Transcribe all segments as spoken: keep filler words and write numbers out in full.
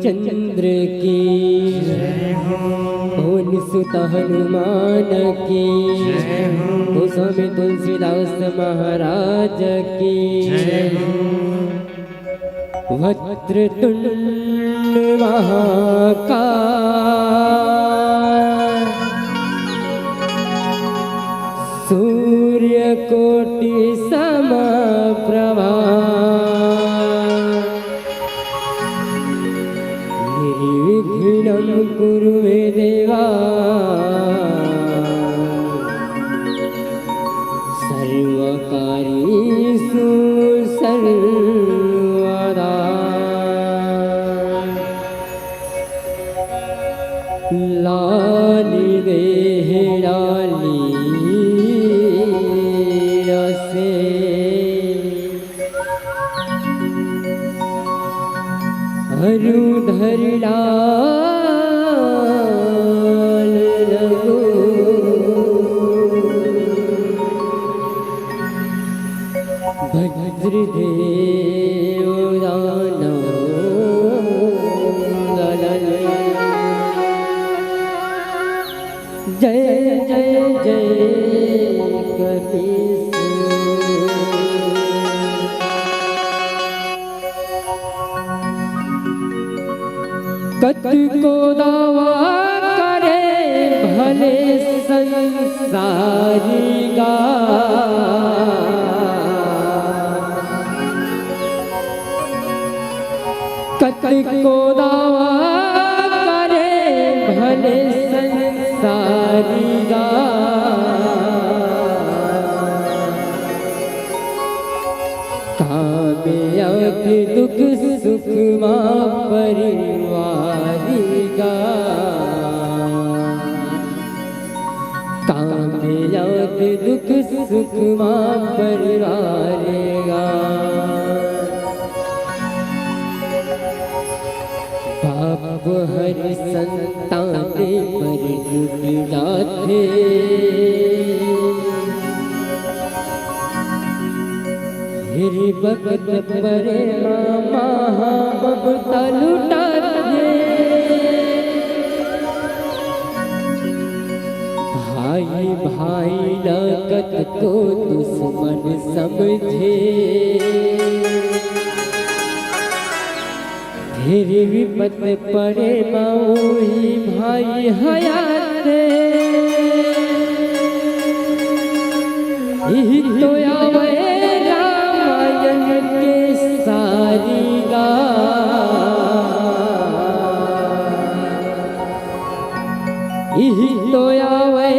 चंद्र की, पवन सुत हनुमान की, गोस्वामी तुलसीदास महाराज की। वक्रतुंड महाकाय, सूर्यकोटि समप्रभा, निर्विघ्नं कुरु मे देवा, सर्वकार्येषु सर्वदा। लाली देह लाली रसे, अरु धरि लाल रघु। वज्रदेव दानव दलन। जय जय जय कपीस। कतको दावा करे भले संसारी गा, कतको दावा करे भले संसारी गा, कामयाब दुख सुख मा परिवारी गा। कामयाब दुख सुख मा परिवार गा। बाप हरि संतान पर डूब जाथे। फिर बखत परे मा महा ममता लुटाथे। भाई भाई ला कतको दुश्मन समझे, फिर विपत परे मा ओही भाई हयात। इही तो आवे रामायण के सारी गा। इही तो आवे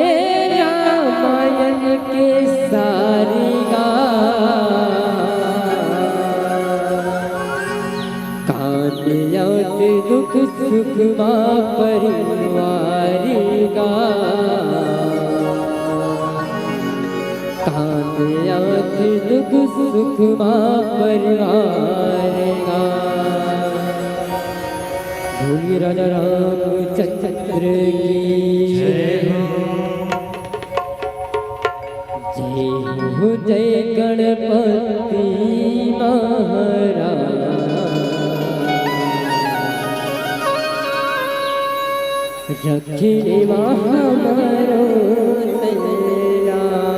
रामायण के सारी गा। कामयाब दुख सुख मा परिवारी गा। कामयाब दुख सुख मा परिवार गा। बोलिए राजा रामचंद्र की जय हो। जय हो जय गणपति महाराज। रखले मा हमरो तैयार।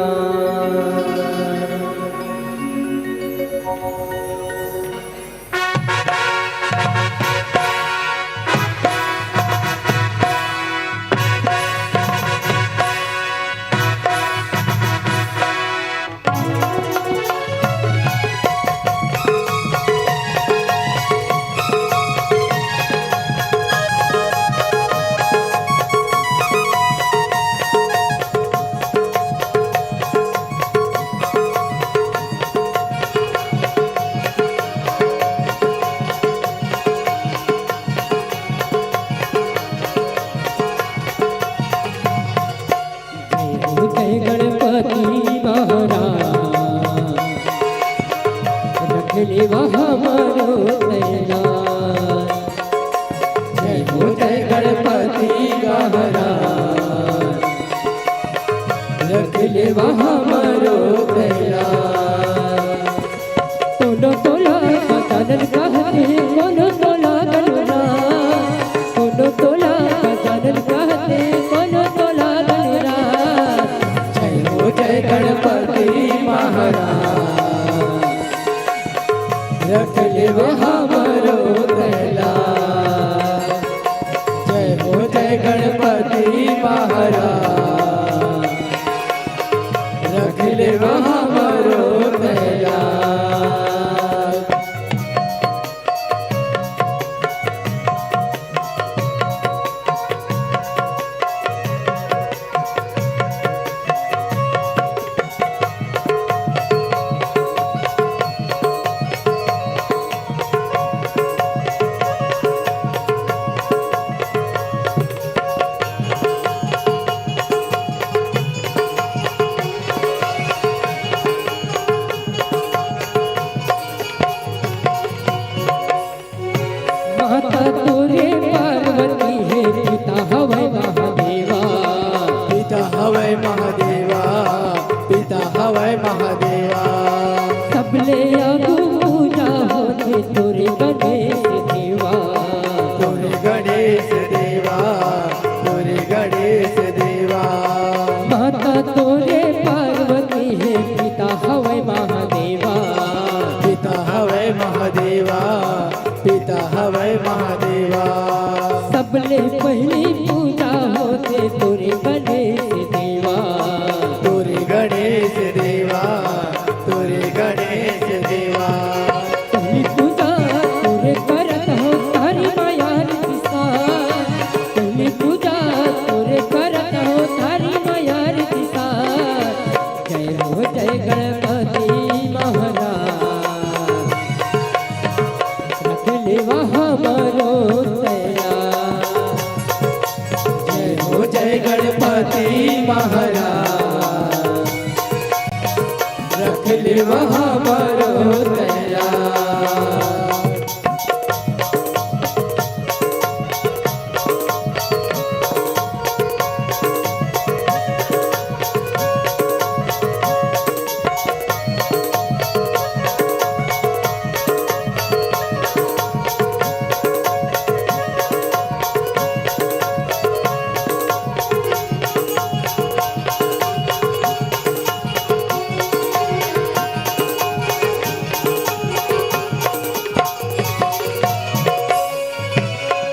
जय हो जय गणपति महाराज, रख लेवा हमरो तैयार। जय हो जय गणपति महाराज, रख लेवा हमरो तैयार। कोनो तोला बदन कहते, कोनो तोला गलना। जय गणपति महाराज, रख लेवा हमरो तैला। जय हो जय गणपति महाराज, रख लेवा हमरो तैला। माता तोरे पार्वती हे, पिता हवय महादेवा। पिता हवय महादेवा, पिता हवय महादेवा। सबले आगू पूजा होथे तोरे गणेश देवा। तोरे गणेश देवा, तोरे गणेश देवा। माता तोरे पार्वती हे, पिता हवय महादेवा। पिता हवय महादेवा, पिता हवय महादेवा। सबले पहिली पूजा होथे तोरे गणेश देवा। तोरे गणेश देवा, तोरे गणेश देवा। पहिली पूजा तोरे करत हो तारी मायार दिसा। पहिली पूजा तोरे करत हो तारी मायार दिसा। जय हो जय गणपति महाराज, रख लेवा हमरो तैला। जय हो जय गणपति महाराज, रख लेवा हमरो तैला।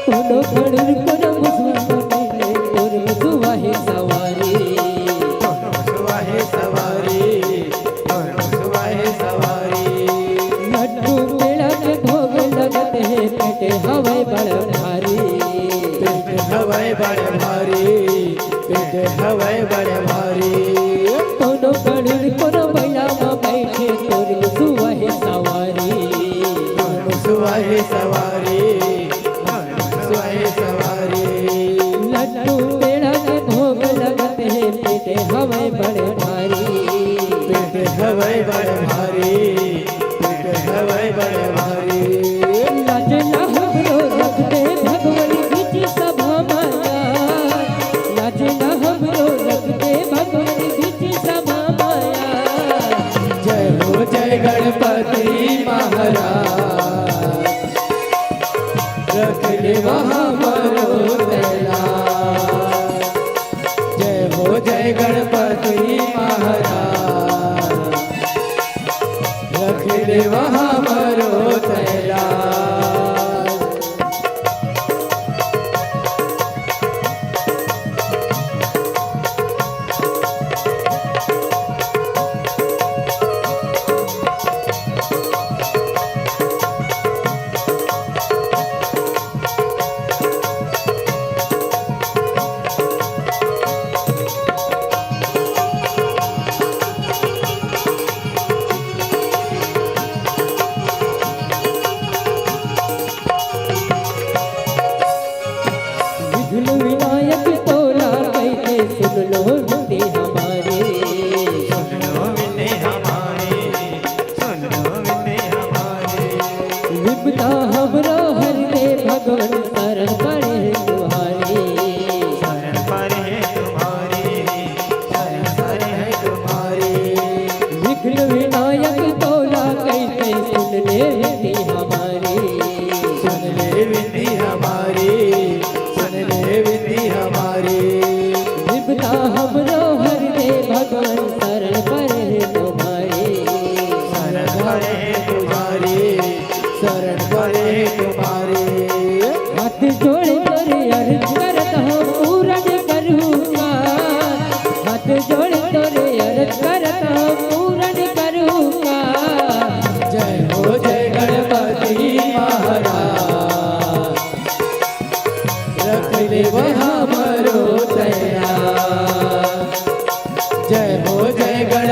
कोनो गरुड़ कोनो मुसवा मिले, तोर मुसवा हे सवारी। तोर मुसवा हे सवारी, तोर मुसवा हे सवारी। लड्डू पेड़ा के भोग लगत हे, पेट हवय बड़ भारी। पेट हवय बड़ भारी, पेट हवय बड़ भारी। कोनो गरुड़ कोनो बइला म बइठे, तोर मुसवा हे सवारी। तोर मुसवा हे सवारी, तोर मुसवा हे सवारी। लड्डू पेड़ा के भोग लगत हे, पेट हवय बड़ भारी। पेट हवय बड़ भारी, पेट हवय बड़ भारी। लाज ना हमरो रख दे भगवान बीच सभा माया, लाज ना हमरो रख दे भगवान बीच सभा माया। जय हो जय गणपति महाराज, रख लेवा हमरो तैला। जय हो जय गणपति महाराज, रख लेवा हमरो तैला।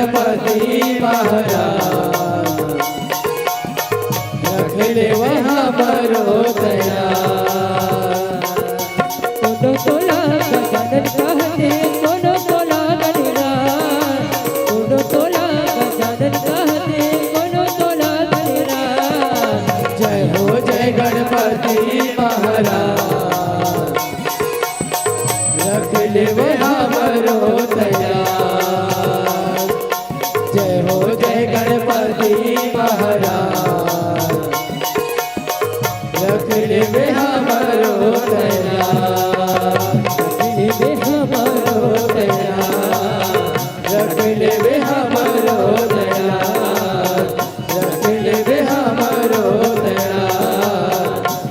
पति महाराज, रख लेवे हमरो दया। कोनो तोला गजानन कहते, कोनो तोला गणराज, कोनो तोला गजानन कहते, कोनो तोला गणराज। जय हो जय गणपति महाराज, रख लेवे हमरो दया। जय हो जय गणपति महाराज, रख लेवे हमरो दया। रख लेवे हमरो दया। रख लेवे हमरो दया। रख लेवे हमरो दया।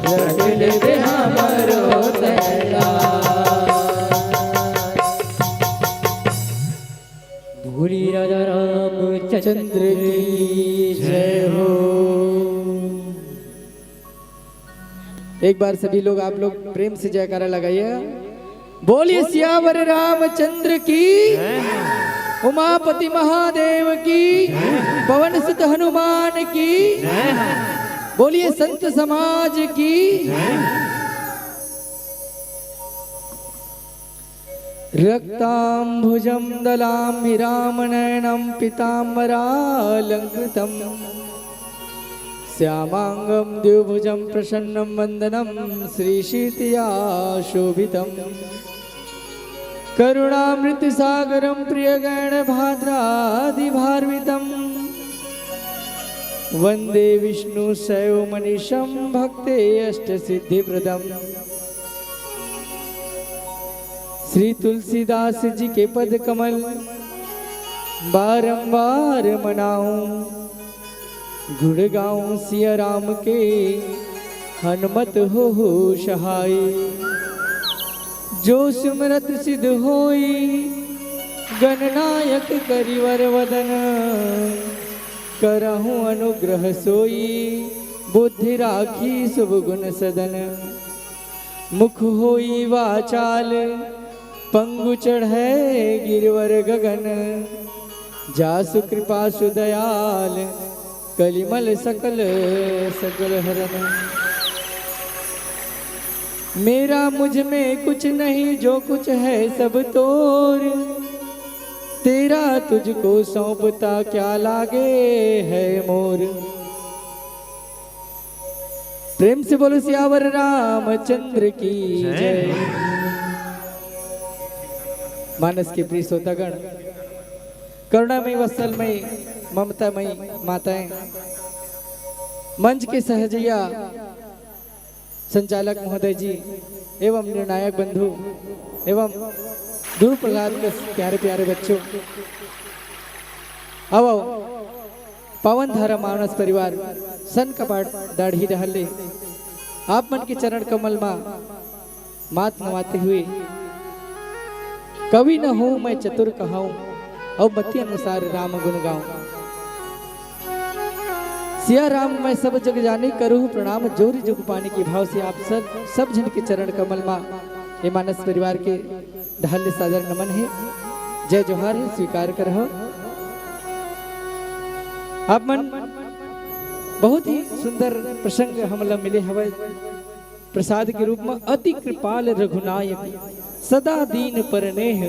रख लेवे हमरो दया। बोली राजा रामचंद्र की जय हो। एक बार सभी लोग, आप लोग प्रेम से जयकारा लगाइए। बोलिए सियावर रामचंद्र की, उमापति महादेव की, पवन सुत हनुमान की। बोलिए संत समाज की। रक्तांभुजं दलां रामनयनं पीताम्बरालंकृतम्। श्यामांगं द्विभुजं प्रसन्नं वंदनं श्रीसीतया शोभितम्। करुणामृतसागरं प्रियगणभाद्रादिभार्वितम्। वंदे विष्णु शैव मनीषं भक्ते अष्ट सिद्धि प्रदम। श्री तुलसीदास जी के पद कमल बारंबार मनाऊं, गुण गाऊं सिया राम के हनुमत हो हो सहाय। जो सुमरत सिद्ध होई गणनायक करिवर वदन, करहु अनुग्रह सोई बुद्धि राखी सुभ गुण सदन। मुख होई वाचाल पंगु चढ़े गिरवर गगन, जासु कृपा सुदयाल कलिमल सकल सकल हरन। मेरा मुझ में कुछ नहीं, जो कुछ है सब तोर, तेरा तुझको सौंपता क्या लागे है मोर। प्रेम से बोलो सियावर रामचंद्र की जय। मानस के प्रिय श्रोतागण, करुणामय वत्सलमय ममतामय माताएं, मंच के सहजैया संचालक महोदय जी एवं निर्णायक बंधु एवं दूर प्रहलाद के प्यारे प्यारे बच्चों, आओ, आओ, पावन धारा मानस परिवार सन कपाट दाढ़ी डहर ले आप मन के चरण कमल मा मात नवाते हुए, कवि न हो मैं चतुर कहाऊं, अउ मति अनुसार राम गुण गाऊं। सिया राम मैं सब जग जानी, करूँ प्रणाम जोरि जुग पानी के भाव से आप सब, सब झन के चरण कमल मा ये मानस परिवार के ढाल सादर नमन हे। जय जोहार हे, स्वीकार करहु। आप मन बहुत ही सुंदर प्रसंग हमला मिले हवय। प्रसाद के रूप में अति कृपाल रघुनायक, सदा दीन पर नेह,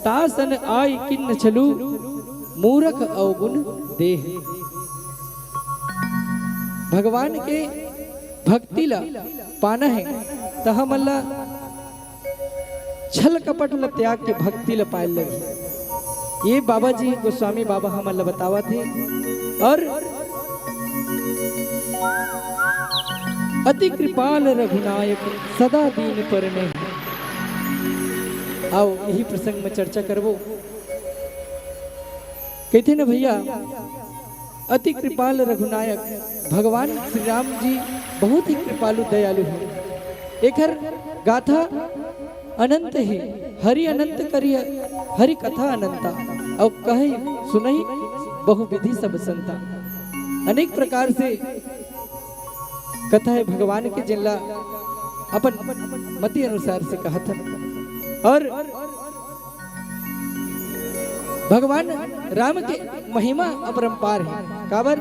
तासन आय किन्न छलु, मूरख अवगुण देह। भगवान के भक्ति ला पाना हे, त हमन ला छल कपट ल त्याग के भक्ति ल पाए ल लगही। ये बाबा जी गोस्वामी बाबा हमन ल बतावत हे। और अति कृपाल रघुनायक सदा दीन पर नेह। आओ, यही प्रसंग में चर्चा करबो। कहते न भैया, अति कृपाल रघुनायक भगवान श्री राम जी बहुत ही कृपालु दयालु हे। एखर गाथा अनंत हे, हरि अनंत करिय हरि कथा अनंता, अउ कहई सुनई बहुविधि सब संता। अनेक प्रकार से कथा हे भगवान के, जिनला अपन मति अनुसार से कहत हन। और भगवान राम के महिमा अपरंपार हे। काबर?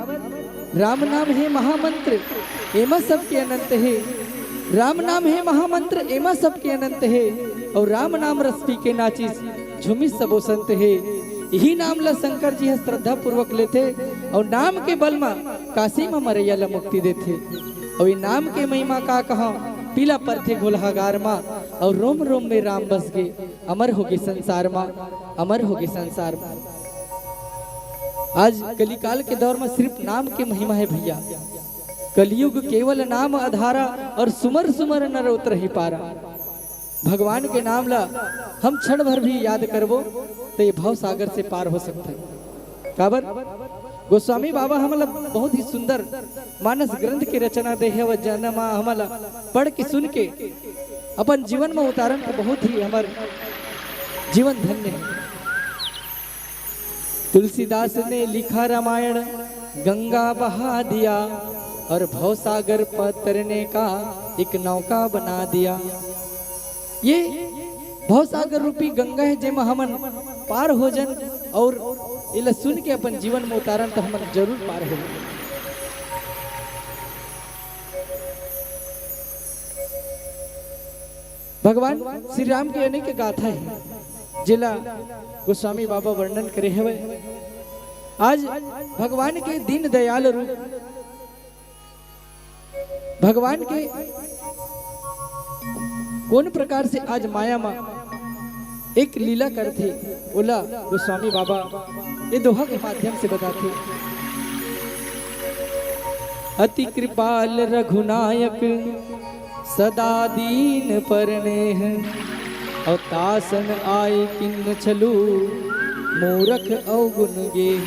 राम नाम हे महामंत्र, एमा सबके अनंत हे। राम नाम हे महामंत्र, एमा सबके अनंत हे। अउ राम नाम रस पी के नाचिस, झूमिस सबो संत हे। इही नाम ल शंकर जी ह श्रद्धा पूर्वक लेथे, अउ नाम के बल म काशी म मरैया ल मुक्ति देथे। अउ ये नाम के महिमा का कहंव, पीला परथे घोलहागार म, अउ रोम रोम में राम बस गे, अमर होगे संसार म, अमर होगे संसार म। आज कलिकाल के दौर म सिर्फ नाम के महिमा हे भैया। कलयुग केवल नाम आधारा, अउ सुमर सुमर नर उतरहि पारा। भगवान के नाम ला हम क्षण भर भी याद करबो, त ये भव सागर से पार हो सकत हे। काबर? गोस्वामी बाबा हमला बहुत ही सुंदर मानस ग्रंथ के रचना दे हे, जेन ला हमला पढ़ के, सुन के अपन जीवन में उतारन, त बहुत ही हमर जीवन धन्य हे। तुलसीदास ने लिखा रामायण, गंगा बहा दिया, और भवसागर पर तरने का एक नौका बना दिया। ये भवसागर रूपी गंगा हे, जेमा हमन पार हो जन, अउ एला सुन के अपन जीवन में उतारन, त हमन जरूर पार हो जन। भगवान श्री राम के अनेक गाथा हे, जेला गोस्वामी बाबा वर्णन करे हवय। आज भगवान के दीन दयाल रूप, भगवान के कोन प्रकार से आज माया म एक लीला करथे, ओला गोस्वामी बाबा ये दोहा के माध्यम से बताथे। अति कृपाल रघुनायक सदा दीन परनेह, अउ तासन आए किन्न छलु मूरख अवगुण गेह।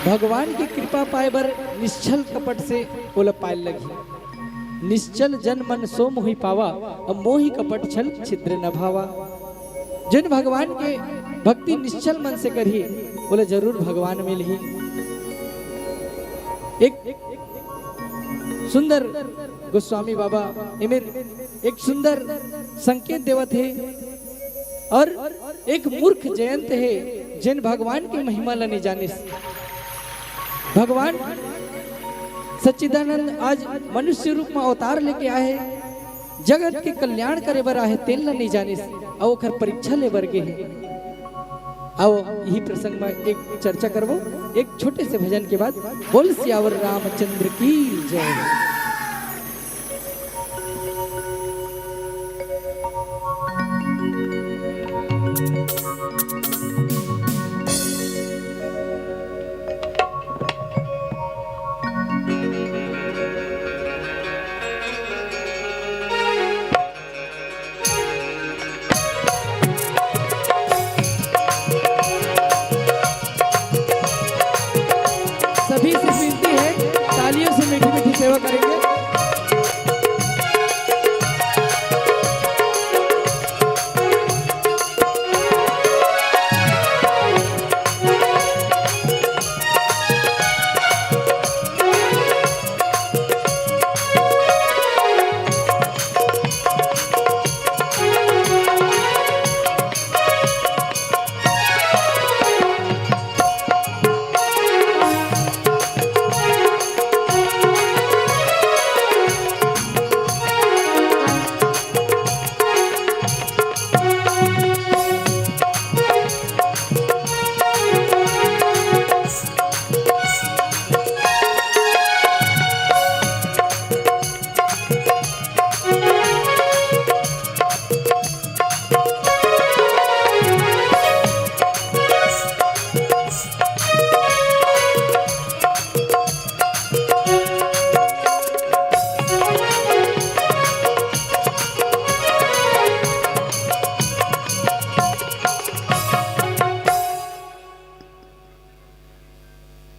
भगवान के कृपा पाए बर निश्छल कपट से ओला पाए लगही। निश्छल जन मन सो मोहि पावा, अउ मोहि कपट छल छिद्र न भावा। जेन भगवान के भक्ति निश्छल मन से करही, ओला जरूर भगवान मिलही। एक सुंदर गोस्वामी बाबा एमेर एक सुंदर संकेत देवत हे, अउ एक मूर्ख जयंत हे, जेन भगवान के महिमा ला नइ जानिस। भगवान सच्चिदानंद आज मनुष्य रूप में अवतार लेके आए हे, जगत के कल्याण करे बर आए हे, तेन ला नइ जानिस, अउ ओकर परीक्षा ले बर गे हे। आओ, यही प्रसंग में एक चर्चा करबो, एक छोटे से भजन के बाद। बोल सियावर रामचंद्र की जय। सभी से विनती है, तालियों से मीठी मीठी सेवा करेंगे।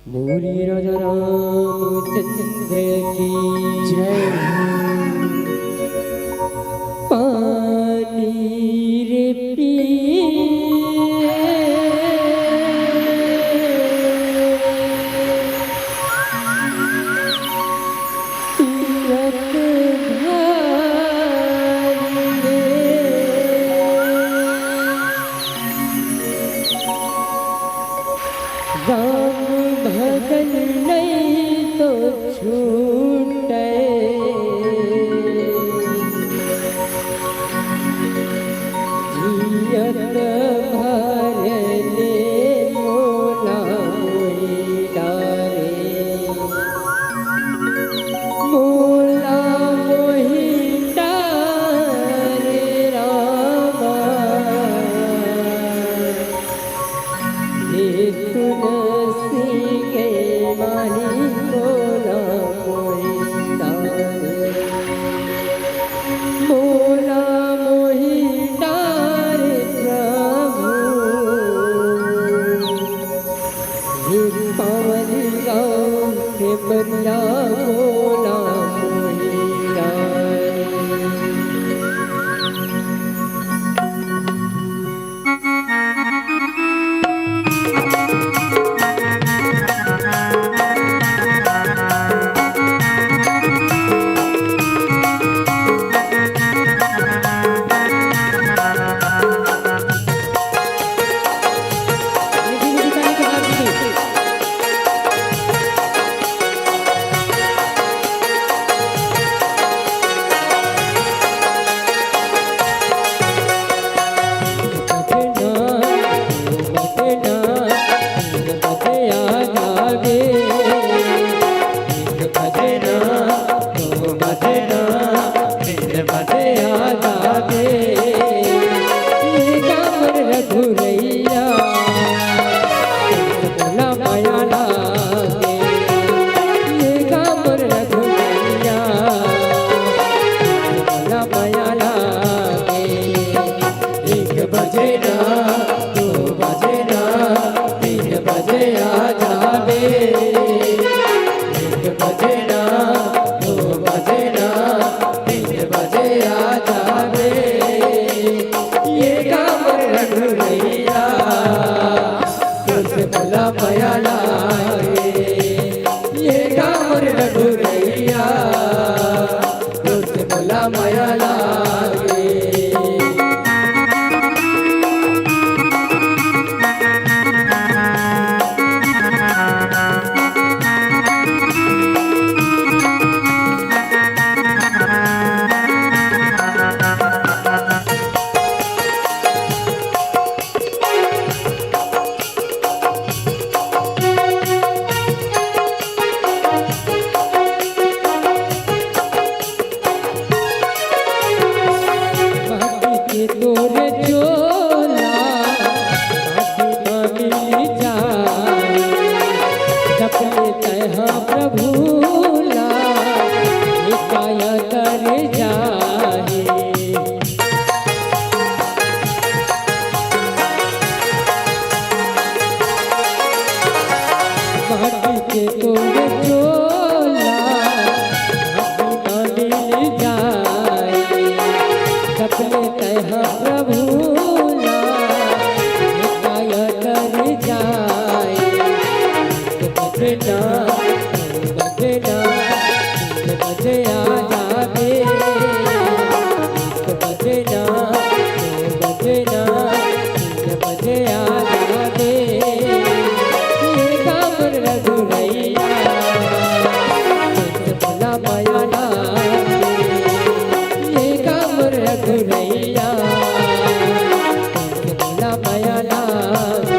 मुरी राजा रामचंद्र की जय। पानी रे पी राम भजन नहीं तो छूटे, जियत भर ले मोला मोहि डारे। मोला मोहि डारे रामा, हे तुलसी के माही मोला मोहि डारे। मोला मोहि डारे प्रभु, हे पावन गाँव के बनिया मोला मोहि डारे। एक बजे ना, दो बजे ना, तीन बजे आ जाबे। एक बजे ना, दो बजे ना, तीन बजे आ जाबे। ये का मोर रघुरैया, तुझसे भला मया लागे। ये का मोर रघुरैया, तुझसे भला मया लागे। माटी के तोरे चोला, माटी म मिल जाए। जब ले तैहा प्रभु ला, ये काया कर जाए। माटी के तोरे चोला, माटी म मिल जाए। जब ले तैहा प्रभु ला, ये काया कर जाए। एक बजे ना, दो बजे ना, तीन बजे आ जाबे। एक बजे ना, दो बजे ना, तीन बजे आ जाबे। ये का मोर रघुरैया, तुझसे भला मया लागे। ये का मोर रघुरैया, तुझसे भला मया लागे।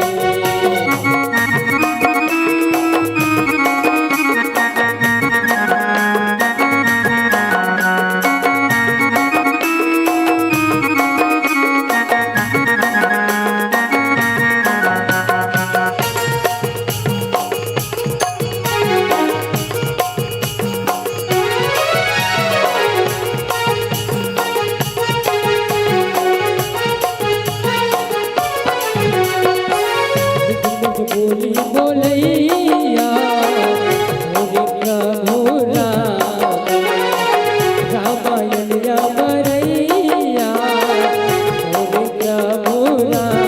बोली बोलैया, मोरे प्रभु राम, रामायण या बरैया, मोरे प्रभु राम।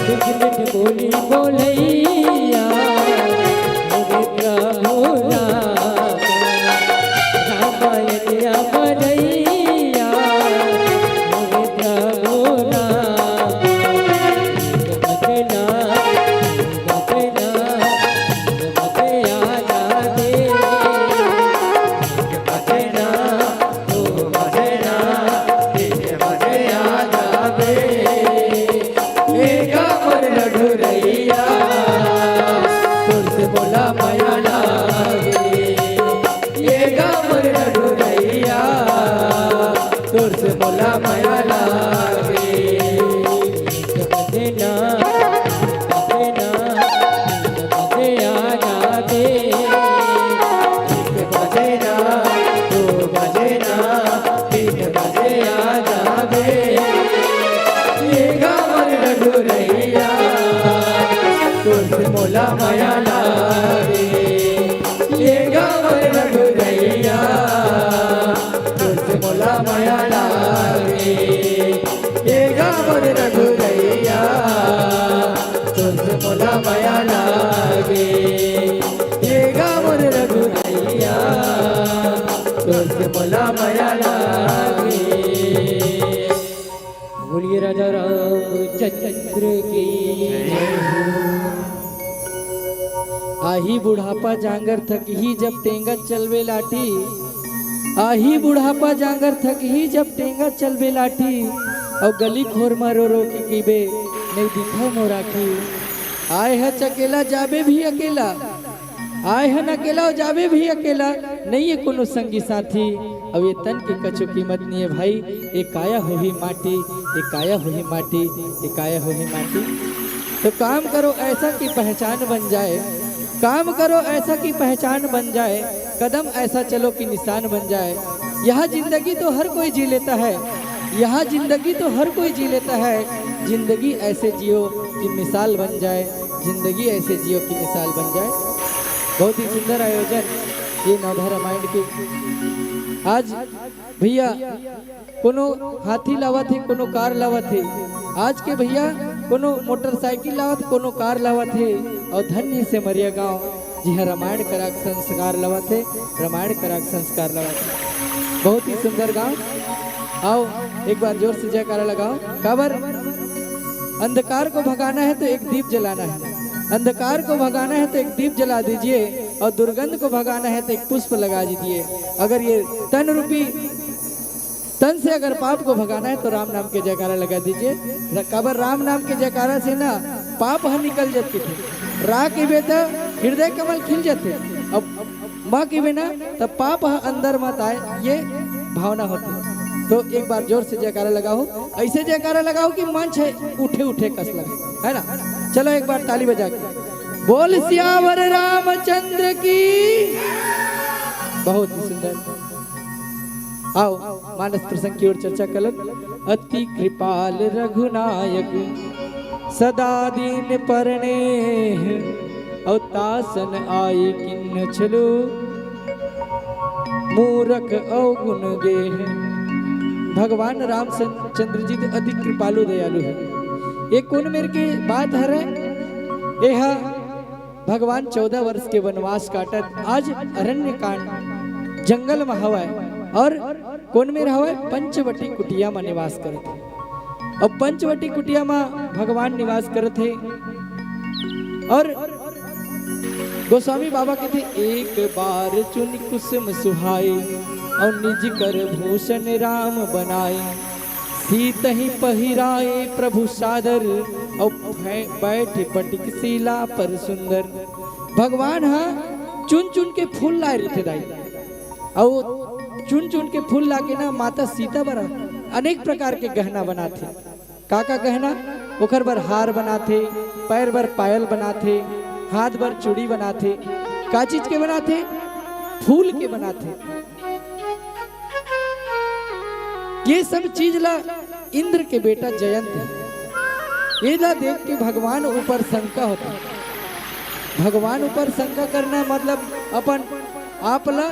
मीठ मीठ बोली बोलैया, मोरे प्रभु राम, रामायण या बरैया। मोला मया लागे, एक बजे ना, एक बजे ना, एक बजे आ जाबे। एक बजे ना, दो बजे ना, तीन बजे आ जाबे। ये गाँव रघुरैया, तुझसे मोला मया लागे। ये गाँव रघुरैया, तुझसे मोला मया लागे। ये गाँव रघुरैया, तुझसे मोला मया लागे। ये गाँव रघुरैया, तुझसे मोला मया लागे। बोलिए राजा रामचंद्र की। आही बुढ़ापा जांगर थकही जब टेंगा चलबे लाठी, आही बुढ़ापा जांगर थकही जब टेंगा चलबे लाठी, अउ गली खोर म रो रो के कहिबे, "नइ दिखय मोर आँखी।" आय ह अकेला जाबे भी अकेला, आय हन अकेला अउ जाबे भी अकेला, नइ हे कोनो संगी साथी। अउ ये तन के कछु कीमत नइ हे भाई, ये काया होही माटी, ये काया होही माटी, ये काया होही माटी। तो काम करो ऐसा कि पहचान बन जाए, काम करो ऐसा कि पहचान बन जाए, कदम ऐसा चलो कि निशान बन जाए। यह जिंदगी तो हर कोई जी लेता है, यह जिंदगी तो हर कोई जी लेता है। जिंदगी ऐसे जियो कि मिसाल बन जाए, जिंदगी ऐसे जियो कि मिसाल बन जाए। बहुत ही सुंदर आयोजन ये नवधा रामायण के। आज भैया कोनो हाथी लावत हे, कोनो कार लावत हे, आज के भैया कोनो मोटरसाइकिल लावत, कोनो कार लावत हे। अउ धन्य हे सेमरिया गांव, जिहां रामायण करा के संस्कार लावत हे, रामायण करा के संस्कार लावत हे। बहुत ही सुंदर गांव। आओ, एक बार जोर से जयकारा लगाओ। काबर? अंधकार को भगाना है तो एक दीप जलाना है, अंधकार को भगाना है तो एक दीप जला दीजिए, और दुर्गंध को भगाना है तो एक पुष्प लगा दीजिए। अगर ये तन रूपी, तन से अगर पाप को भगाना है तो राम नाम के जयकारा लगा दीजिए। र-, काबर? राम नाम के जयकारा से ना पाप ह निकल जाथे, रा कहिबे त हृदय कमल खिल जाथे। अब माँ कहिबे ना, त पाप ह अंदर मत आए, ये भावना होथे। तो एक बार जोर से जयकारा लगाओ, ऐसे जयकारा लगाओ कि मंच है उठे उठे कस लगे, है ना? चलो एक बार ताली बजा के बोल सियावर रामचंद्र की। बहुत ही सुंदर। आओ, मानस प्रसंग की ओर चर्चा करत। अति कृपाल रघुनायक सदा दीन परनेह, अउ तासन आई किन्न छलो मूरख अवगुण गेह। भगवान रामचंद्र जी तो अति कृपालु दयालु हे। ये कोन मेर के बात हरे? एहा भगवान चौदह वर्ष के वनवास काटत आज अरण्य कांड जंगल म हवय, और कोन मेर हवय? पंचवटी कुटिया म निवास करत हे। अब पंचवटी कुटिया म भगवान निवास करत हे, और गोस्वामी बाबा कहते, "एक बार चुन कुसुम सुहाई, और निज कर भूषण राम बनाई। सीतहि पहिराए प्रभु सादर, और फै-, बैठ पटिक सीला पर सुंदर।" भगवान ह चुन चुन के फूल लाए रहिथे दाई, अउ चुन चुन के फूल लाके ना माता सीता बर अनेक प्रकार के गहना बनाथे। का का गहना? ओखर बर हार बनाथे, पैर बर पायल बनाथे, हाथ बर चूड़ी बनाथे। का चीज के बनाथे? फूल के बनाथे। ये सब चीज ला इंद्र के बेटा जयंत हे। ये ला देख के भगवान ऊपर शंका होथे। भगवान ऊपर शंका करना मतलब अपन आप ला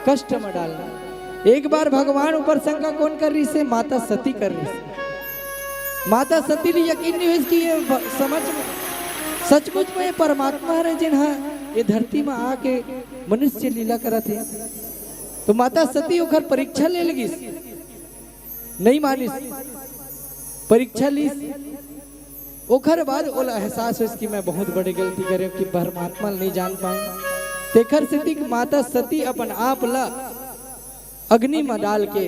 कष्ट में डालना। एक बार भगवान ऊपर शंका कोन कर रहिस हे? माता सती कर रहिस हे। माता सती ला यकीन नइ होइस कि ये ब-, समझ में, सचमुच में ये परमात्मा हरे, जेन ह ये धरती में आके मनुष्य लीला करत हे। तो माता सती ओखर परीक्षा ले लगिस, नइ मानिस, परीक्षा लिस। ओखर बाद ओला एहसास होइस कि मैं बहुत बड़े गलती करे हंव कि परमात्मा ल नइ जान पाए। तेखर सेती माता सती अपन आप ला अग्नि म डाल के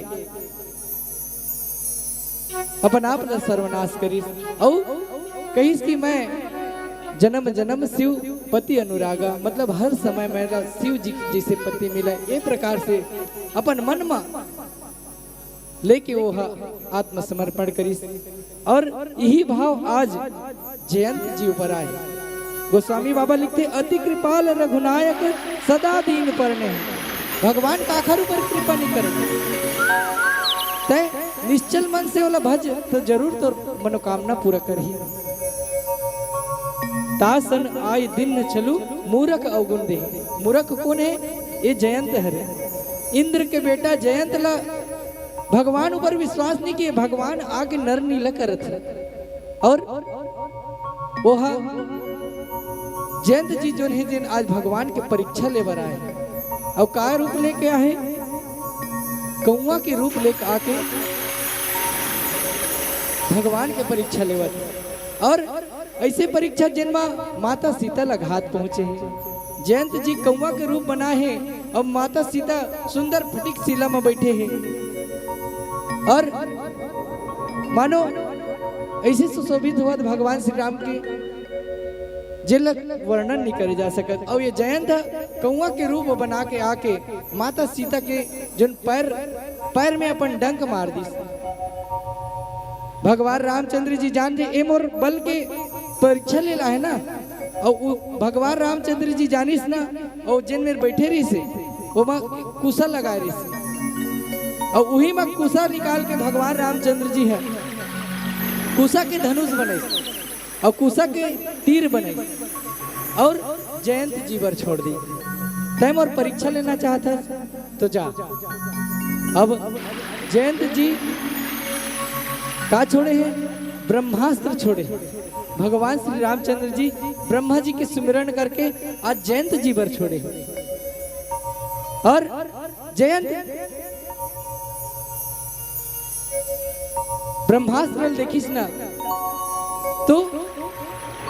अपन आप ला सर्वनाश करिस, अउ कहिस कि मैं जन्म जन्म शिव पति अनुरागा, मतलब हर समय मैं ला शिव जी जैसे पति मिले। ए प्रकार से अपन मन म लेके वो ह आत्मसमर्पण करिस। और यही भाव आज जयंत जी ऊपर आए। गोस्वामी बाबा लिखथे, "अति कृपाल रघुनायक सदा दीन परने।" भगवान काखर ऊपर कृपा नहीं करे, तै निश्चल मन से ओला भज तो जरूर तोर मनोकामना पूरा करही। "तासन आय दिन न छलु मूरख अवगुण देह।" मूरख कोन हे? ये जयंत हरे। इंद्र के बेटा जयंत ला भगवान ऊपर विश्वास नहीं किए, भगवान आके नर नीला करत हे। और वो हा जयंत जी जोन हे, जिन आज भगवान के परीक्षा ले बर आए, और का रूप लेके आए? कौआ के रूप लेके आके भगवान के परीक्षा लेवत हे। और ऐसे परीक्षा, जिन मा माता सीता ला घात पहुंचे हे। जयंत जी कौआ के रूप बना हे, और माता सीता सुंदर फटिक शिला में बैठे हे, और मानो ऐसे सुशोभित होवत भगवान श्री राम के, जेला वर्णन नहीं करे जा सकत। और ये जयंत ह कौआ के रूप बना के आके माता सीता के जोन पैर, पैर में अपन डंक मार दिस। भगवान रामचंद्र जी जान जे, ए मोर बल के परीक्षा ले ला है ना। और उ भगवान रामचंद्र जी जानिस ना, और जेन मेर बैठे रहिस हे, ओमा कुसा लगाए रहिस हे। और उही मा कुसा निकाल के भगवान रामचंद्र जी ह कुसा के धनुष बनाइस, और कुसा के तीर बनाइस, और जयंत जी बर छोड़ दी। तै मोर परीक्षा लेना चाहत हस, तो जा। अब जयंत जी का छोड़े हे? ब्रह्मास्त्र छोड़े हे। भगवान श्री रामचंद्र जी ब्रह्मा जी के सुमिरन करके आज जयंत जी बर छोड़े हे। और जयंत ब्रह्मास्त्र ल देखिस ना, तो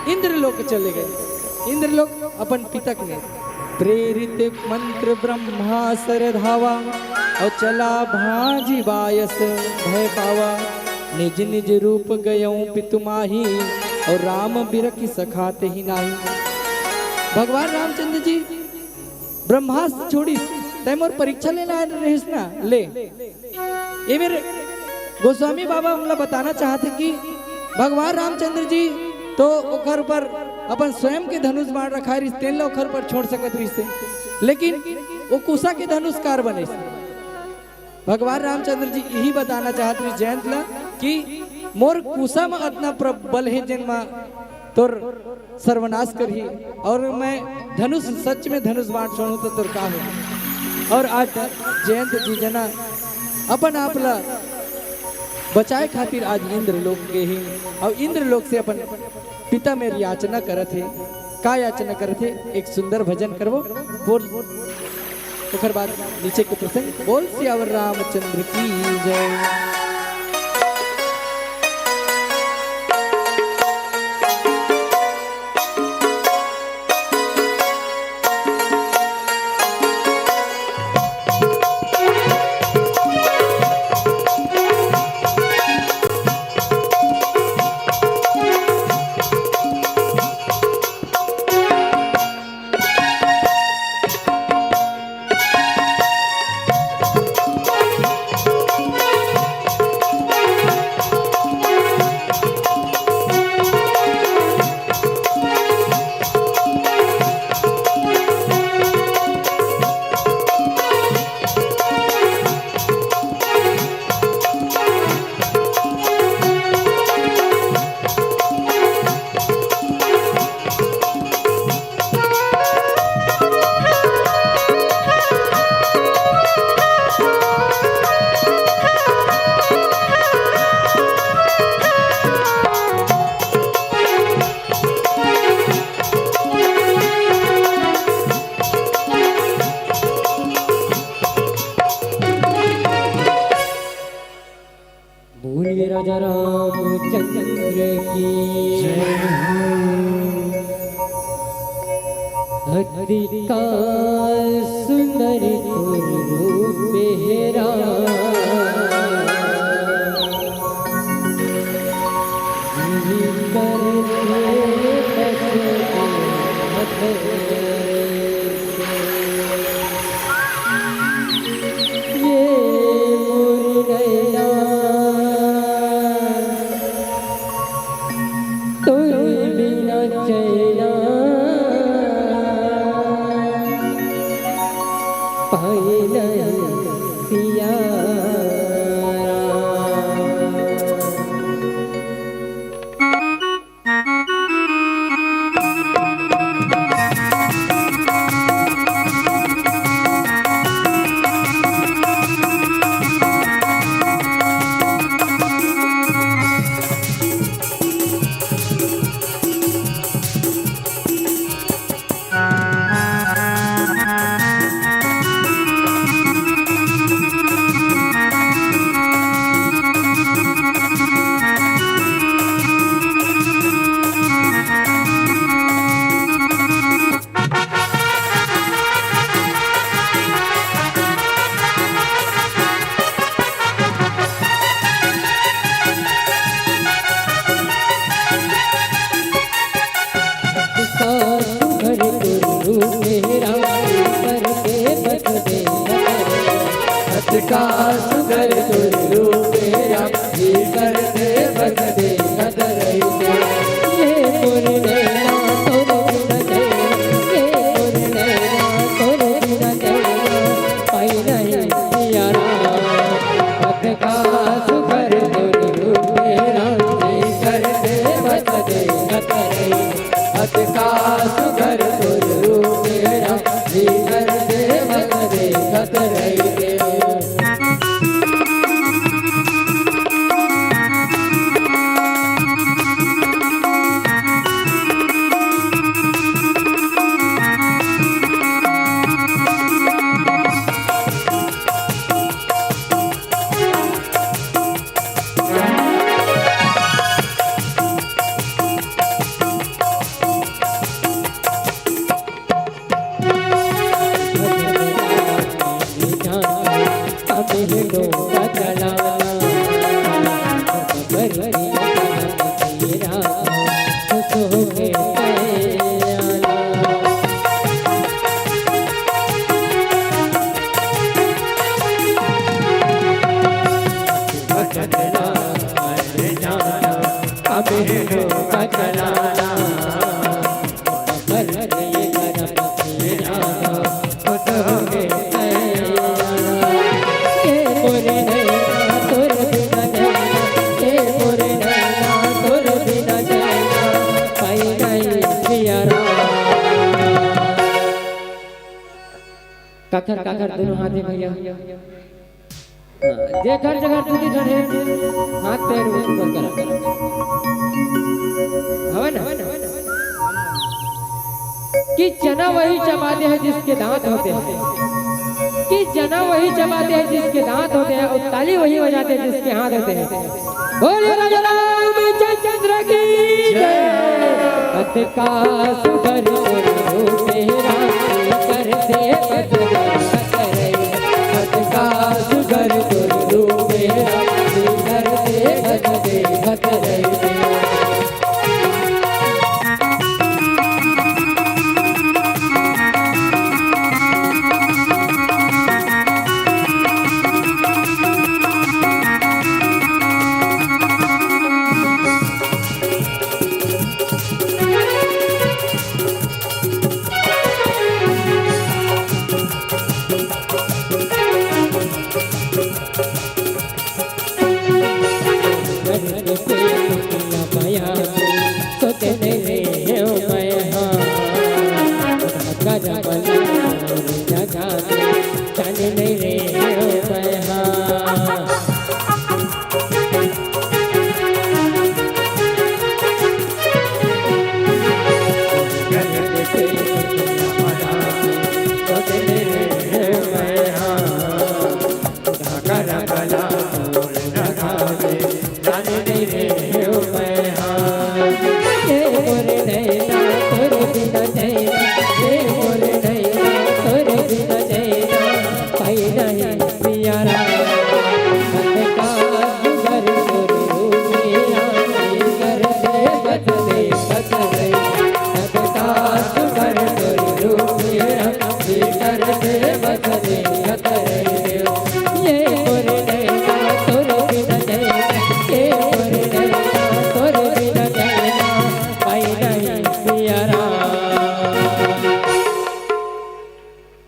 इंद्रलोक चले गए। इंद्रलोक अपन पिता के मेर। प्रेरित मंत्र ब्रह्मा सर धावा, और चला भांजि बायस भय पावा। निज निज रूप गयौ पितु माही, और राम बिरखि सखा तेहि नाही। भगवान रामचंद्र जी ब्रह्मास्त्र छोड़िस, तै मोर परीक्षा लेना रहिस ना, ले। ये मेर गोस्वामी बाबा हमला बताना चाहत हे कि भगवान रामचंद्र जी तो ओकर ऊपर अपन स्वयं के धनुष बाण रखाए रहिस, तेन ला ओकर ऊपर छोड़ सकत रहिस हे, लेकिन वो कुसा के धनुष कार बनिस। भगवान रामचंद्र जी यही बताना चाहत रहिस जयंत ला कि मोर कुसा म अतना प्र-, बल हे, जेन म तोर सर्वनाश करही, और मैं धनुष, सच में धनुष बाण छोड़ूं तो तोर का हो। और आज जयंत जी जना अपन आप ला बचाए खातिर आज इंद्रलोक गे हे, और इंद्रलोक से अपन पिता मेर याचना करत हे। का याचना करत हे? एक सुंदर भजन करबो, बोल। ओकर बाद नीचे के प्रसंग। बोल सियावर रामचंद्र की जय। बोलिए राजा रामचंद्र की जय हो। अति काल सुंदर तोर रूप हेरा, जी करथे बस तोर ये मोर नैना अब हेलो बतलाना, पर ये करम तेरा खुद हो गए सैया। ये मोरे नैना तोर बिना नैना, ये मोरे नैना तोर बिना नैना, पाई नहीं पियरा। काखर, काखर दोनों हाथ हे भैया। हाँ, जेखर जेखर दू दू झन हे, हाथ पैर ऊपर करा। हवे ना? कि चना वही चबाते हैं जिसके दांत होते हैं, कि चना वही चबाते हैं जिसके दांत होते हैं, और ताली वही बजाते हैं जिसके हाथ होते हैं। बोलिए राजा रामचंद्र की जय। अतका सुघर स्वरूप तेरा, कर दे बदले भतरे। अतका सुघर स्वरूप तेरा, कर दे बदले भतरे।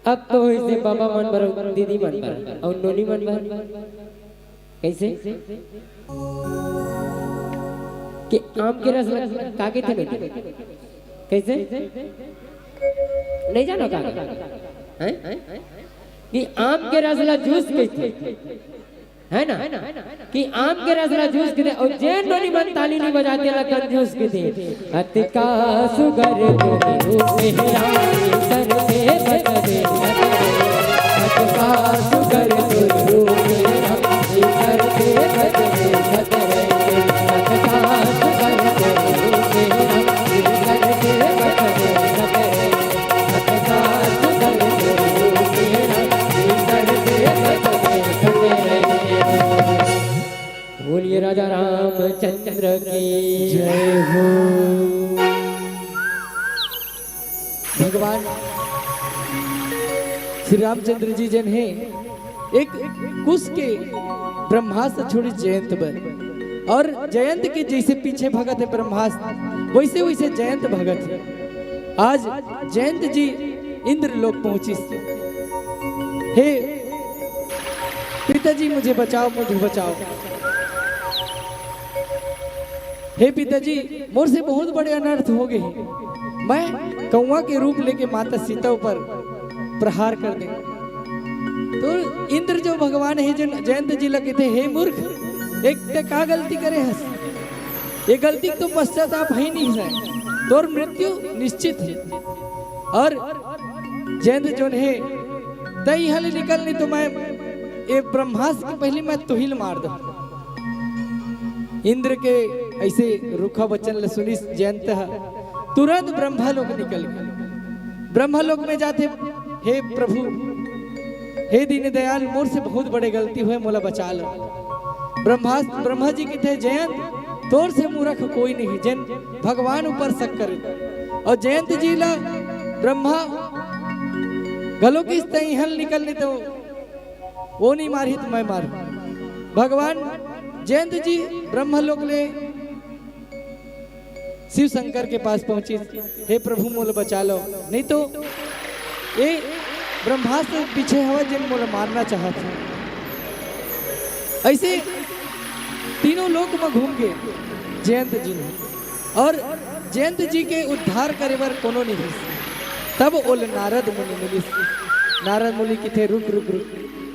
अब तो होइसे बाबा मन बर, दीदी मन बर, अउ नोनी मन बर। कइसे? कि आम के रस ल-, का कहिथे नोनी? कइसे? नइ जानो का? हैं? कि आम के रस ला जूस कहिथे। है ना? कि आम के रस ला जूस कहिथे, अउ जेन नोनी मन ताली नइ बजाय तेला कंजूस कहिथे। अतका सुघर तोर रूप हे रानी, कर दे बदले भतरे। अतका सुघर तोर रूप हे रानी, कर दे बदले भतरे। अतका सुघर तोर रूप हे रानी, कर दे बदले भतरे। बोलिए राजा रामचंद्र की जय हो। भगवान श्री रामचंद्र जी जेन हे, एक कुस के ब्रह्मास्त्र छोड़े जयंत बर, और जयंत के जइसे पीछे भगत हे ब्रह्मास्त्र, वइसे वइसे जयंत भगत हे। आज जयंत जी इंद्र लोक पहुंचिस। हे पिताजी, मुझे बचाओ, मुझे बचाओ। हे पिताजी, मोर से बहुत बड़े अनर्थ हो गे हे। मैं कौवा के रूप लेके माता सीता ऊपर प्रहार कर देंव। तो इंद्र जो भगवान हे, जो जयंत जी ला कहिथे, "हे मूर्ख, एक तैं का गलती करे हस? ये गलती के तो पश्चाताप हे नइ हे, तोर मृत्यु निश्चित हे।" और जयंत जोन हे, "तैं इहाँ ले निकल, नहीं तो मैं ये ब्रह्मास्त्र के पहिली मैं तुही ल मार दूं।" इंद्र के अइसे रूखा वचन ल सुनिस जयंत ह, तुरंत ब्रह्मा लोक निकल गे। ब्रह्मा लोक में जाथे, "हे प्रभु, हे दीनदयाल, मोर से बहुत बड़े गलती होय, मोला बचा लो।" ब्रह्मा, ब्रह्मा जी कहिथे, "जयंत, तोर से मूरख कोई नहीं, जेन भगवान ऊपर शक करे।" और जयंत जी ला ब्रह्मा घलो कहिस, "तैं इहाँ ले निकल, नहीं तो वो नइ मारही त मैं मारहूं।" भगवान जयंत जी ब्रह्मलोक ले शिव शंकर के पास पहुंचिस, "हे प्रभु, मोला बचा लो, नहीं तो ये ब्रह्मास्त्र पीछे हवय, जेन मोला मारना चाहत हे।" ऐसे तीनों लोक में घूम के जयंत जी ने, और जयंत जी के उद्धार करे बर कोनो नहीं रिहिस। तब ओल नारद मुनि मिलिस। नारद मुनि किथे, "रुक, रुक, रुक,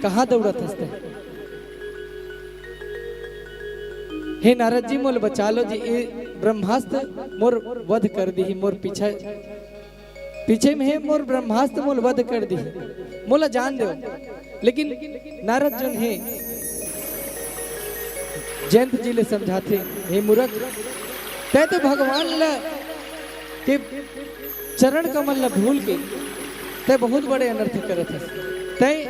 कहाँ दौड़त हस तैं? हे नारद जी, मोल बचा लो जी, ये ब्रह्मास्त्र मोर वध कर दिही, मोर पीछे, पीछे में हे मोर ब्रह्मास्त्र, मोल वध कर दिही, मोला जान दो।" लेकिन नारद जन हे, जयंत जी ले समझाथे, "हे मूर्ख, तैं तो भगवान ला के चरण कमल ला भूल के तैं बहुत बड़े अनर्थ करत हस। तैं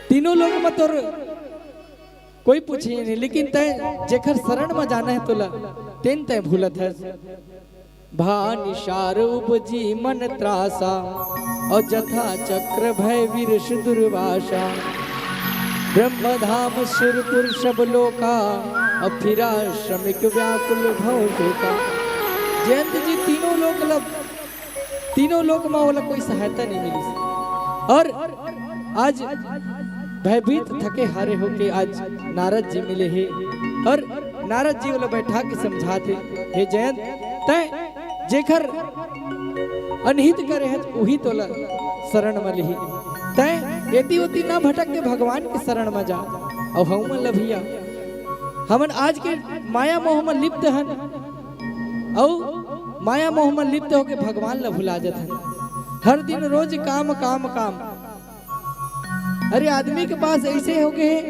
तीनों लोक में तोर कोई पूछे नहीं, लेकिन तैं जेखर शरण में जाना हे तोला, तेन तैं भूलत हस।" भा निशार उपजी मन त्रासा, और जथा चक्र भय विरष दुर्वासा। ब्रह्म धाम सुरपुर सब लोका, और फिरा श्रमिक व्याकुल भव शोका। जयंत जी तीनों लोक लब, तीनों लोक में ओला कोई सहायता नहीं मिलिस। और आज भयभीत थके हारे होके आज नारद जी मिले हे, और नारद जी ओला बैठा के समझाथे, "हे जयंत, तैं जेखर अनहित करे हस, उही तोला शरण म लिही। तैं एती ओती ना भटक के भगवान के शरण म जा।" अउ हमन ल भैया, हमन आज के माया मोह म लिप्त हन, अउ माया मोह म लिप्त होके भगवान ल भुला जथन। हर दिन रोज काम, काम, काम। अरे, आदमी के पास ऐसे हो गए हे,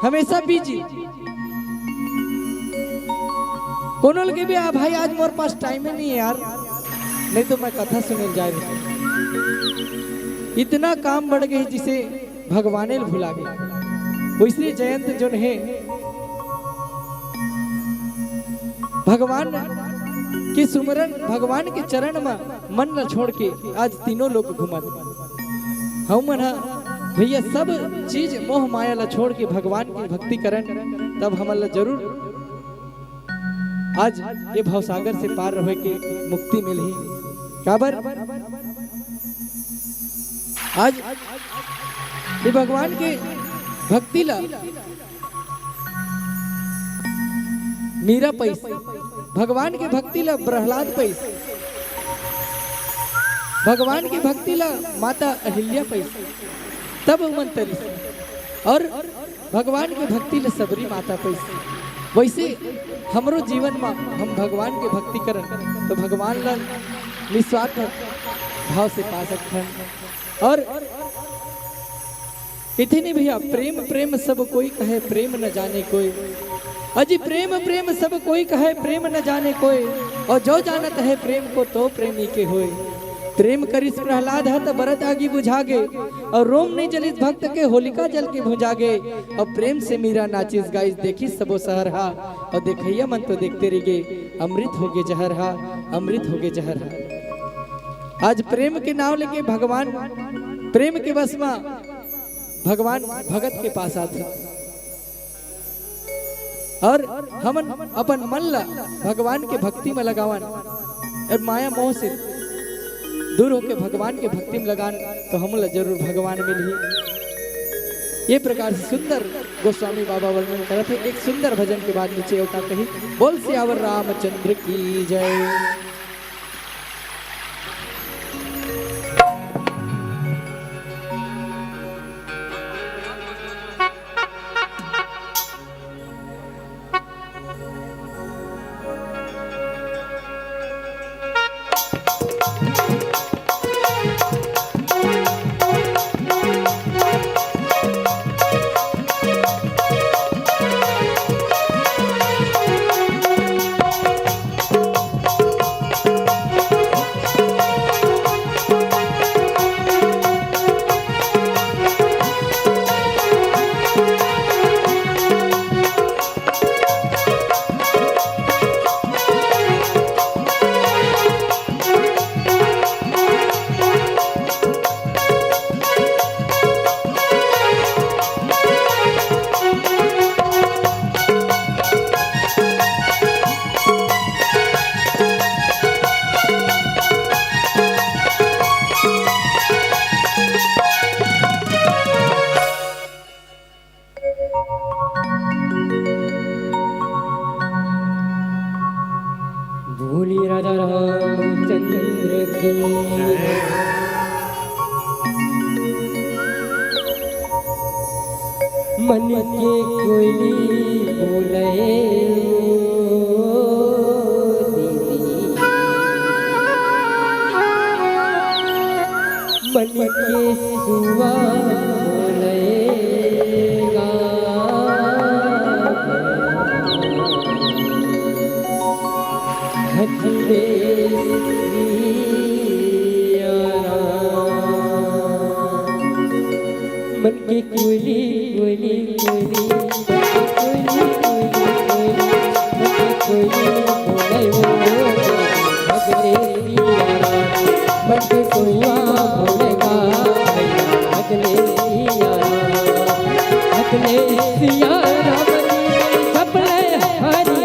हमेशा बिजी। कोनो लगे भी, "आ भाई, आज मोर पास टाइम ही नहीं है यार, नहीं तो मैं कथा सुने जाए।" इतना काम बढ़ गए, जिसे भगवाने ल भुला गए। वैसे जयंत जोन हे, भगवान के सुमरन, भगवान के चरण म मन ल छोड़ के आज तीनों लोक घूमत। हमन ह भैया सब चीज मोह माया ल छोड़ के भगवान के भक्ति करन, तब हमन ल जरूर आज ये भवसागर से पार होए के मुक्ति मिलही। काबर आज ये भगवान के भक्ति ला मीरा पइस, भगवान के भक्ति ला प्रहलाद पइस, भगवान के भक्ति ला माता अहिल्या पइस, तब उमन तरिस। और भगवान के भक्ति ला सबरी माता पइस। वैसे हमरो जीवन म हम भगवान के भक्ति करन, तो भगवान ला निस्वार्थ भाव से पा सकथन। और इतने भैया, "प्रेम प्रेम सब कोई कहे, प्रेम न जाने कोई। अजी प्रेम प्रेम सब कोई कहे, प्रेम न जाने कोई। और जो जानत है प्रेम को, तो प्रेमी के होए।" प्रेम करिस प्रहलाद ह त बरत आगी बुझा गे, और रोम नहीं जलिस भक्त के, होलिका जल के भुंजा गे। और प्रेम से मीरा नाचिस गाइस, देखिस सबो सहर हा, और देखैया मन तो देखते रह गे, अमृत हो गे जहर हा, अमृत हो गे जहर हा। आज प्रेम के नाव लेके भगवान, प्रेम के बस मा भगवान भगत के पास आथे। और हमन अपन मन ला भगवान के भक्ति में लगावन, और माया मोह से दूर होके भगवान के भक्ति में लगान, तो हमन ला जरूर भगवान मिलही। ये प्रकार से सुंदर गोस्वामी बाबा वर्णन करत हे। एक सुंदर भजन के बाद नीचे ओका कही, "बोल सियावर रामचंद्र की जय।" कोयली बोले ओ दीदी, मन के सुआ बोलेगा। हथले सियारा। मन के कोयली, कोयली, कोयली, मन के कोयली, कोयली, कोयली, मन के कोयली बोले ओ, हथले सियारा। मन के सुआ बोलेगा, हथले सियारा। हथले सियारा, मन के सपने हरी।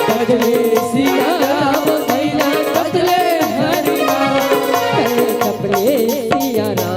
हथले सियारा, मन के सपने हरी। हथले सियारा।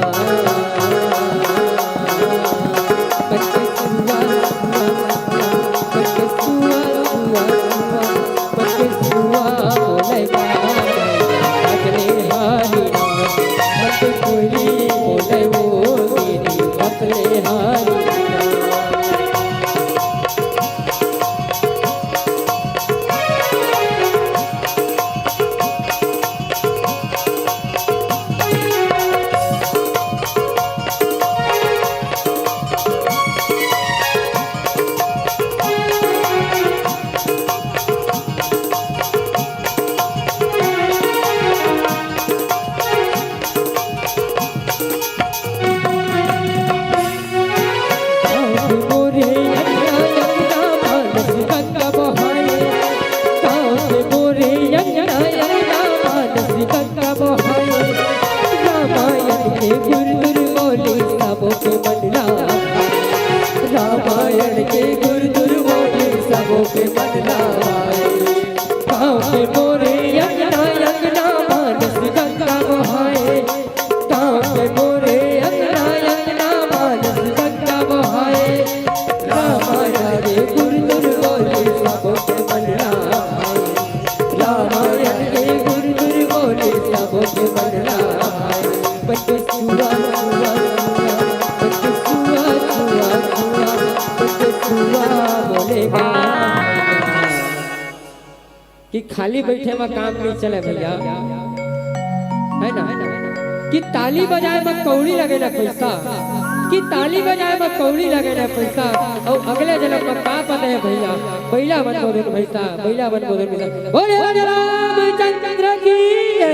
रामायण के गुर गुर बोली सबके मन ला भाए। रामायण के गुर गुर बोली सबके मन ला भाए। गाँव के मोरे अंगना अंगना मानस गंगा बहाए। गाँव के मोरे अंगना अंगना मानस गंगा बहाए। रामायण के गुर गुर बोली सबके मन ला भाए। रामायण के गुर गुर बोली सबके मन ला भाए। बच्चे सुआ सुआ सुआ, बच्चे सुआ सुआ सुआ, बच्चे सुआ बोलेगा। कि खाली बैठे में काम नहीं चले भैया, है ना? कि ताली बजाए में कौड़ी लगे ना पैसा, कि ताली बजाए में कौड़ी लगे ना पैसा। और अगले जन्म में का पता है भैया, बइला बन बोले भैया। बइला बन बोले भैया। बोले रामचंद्र की जय।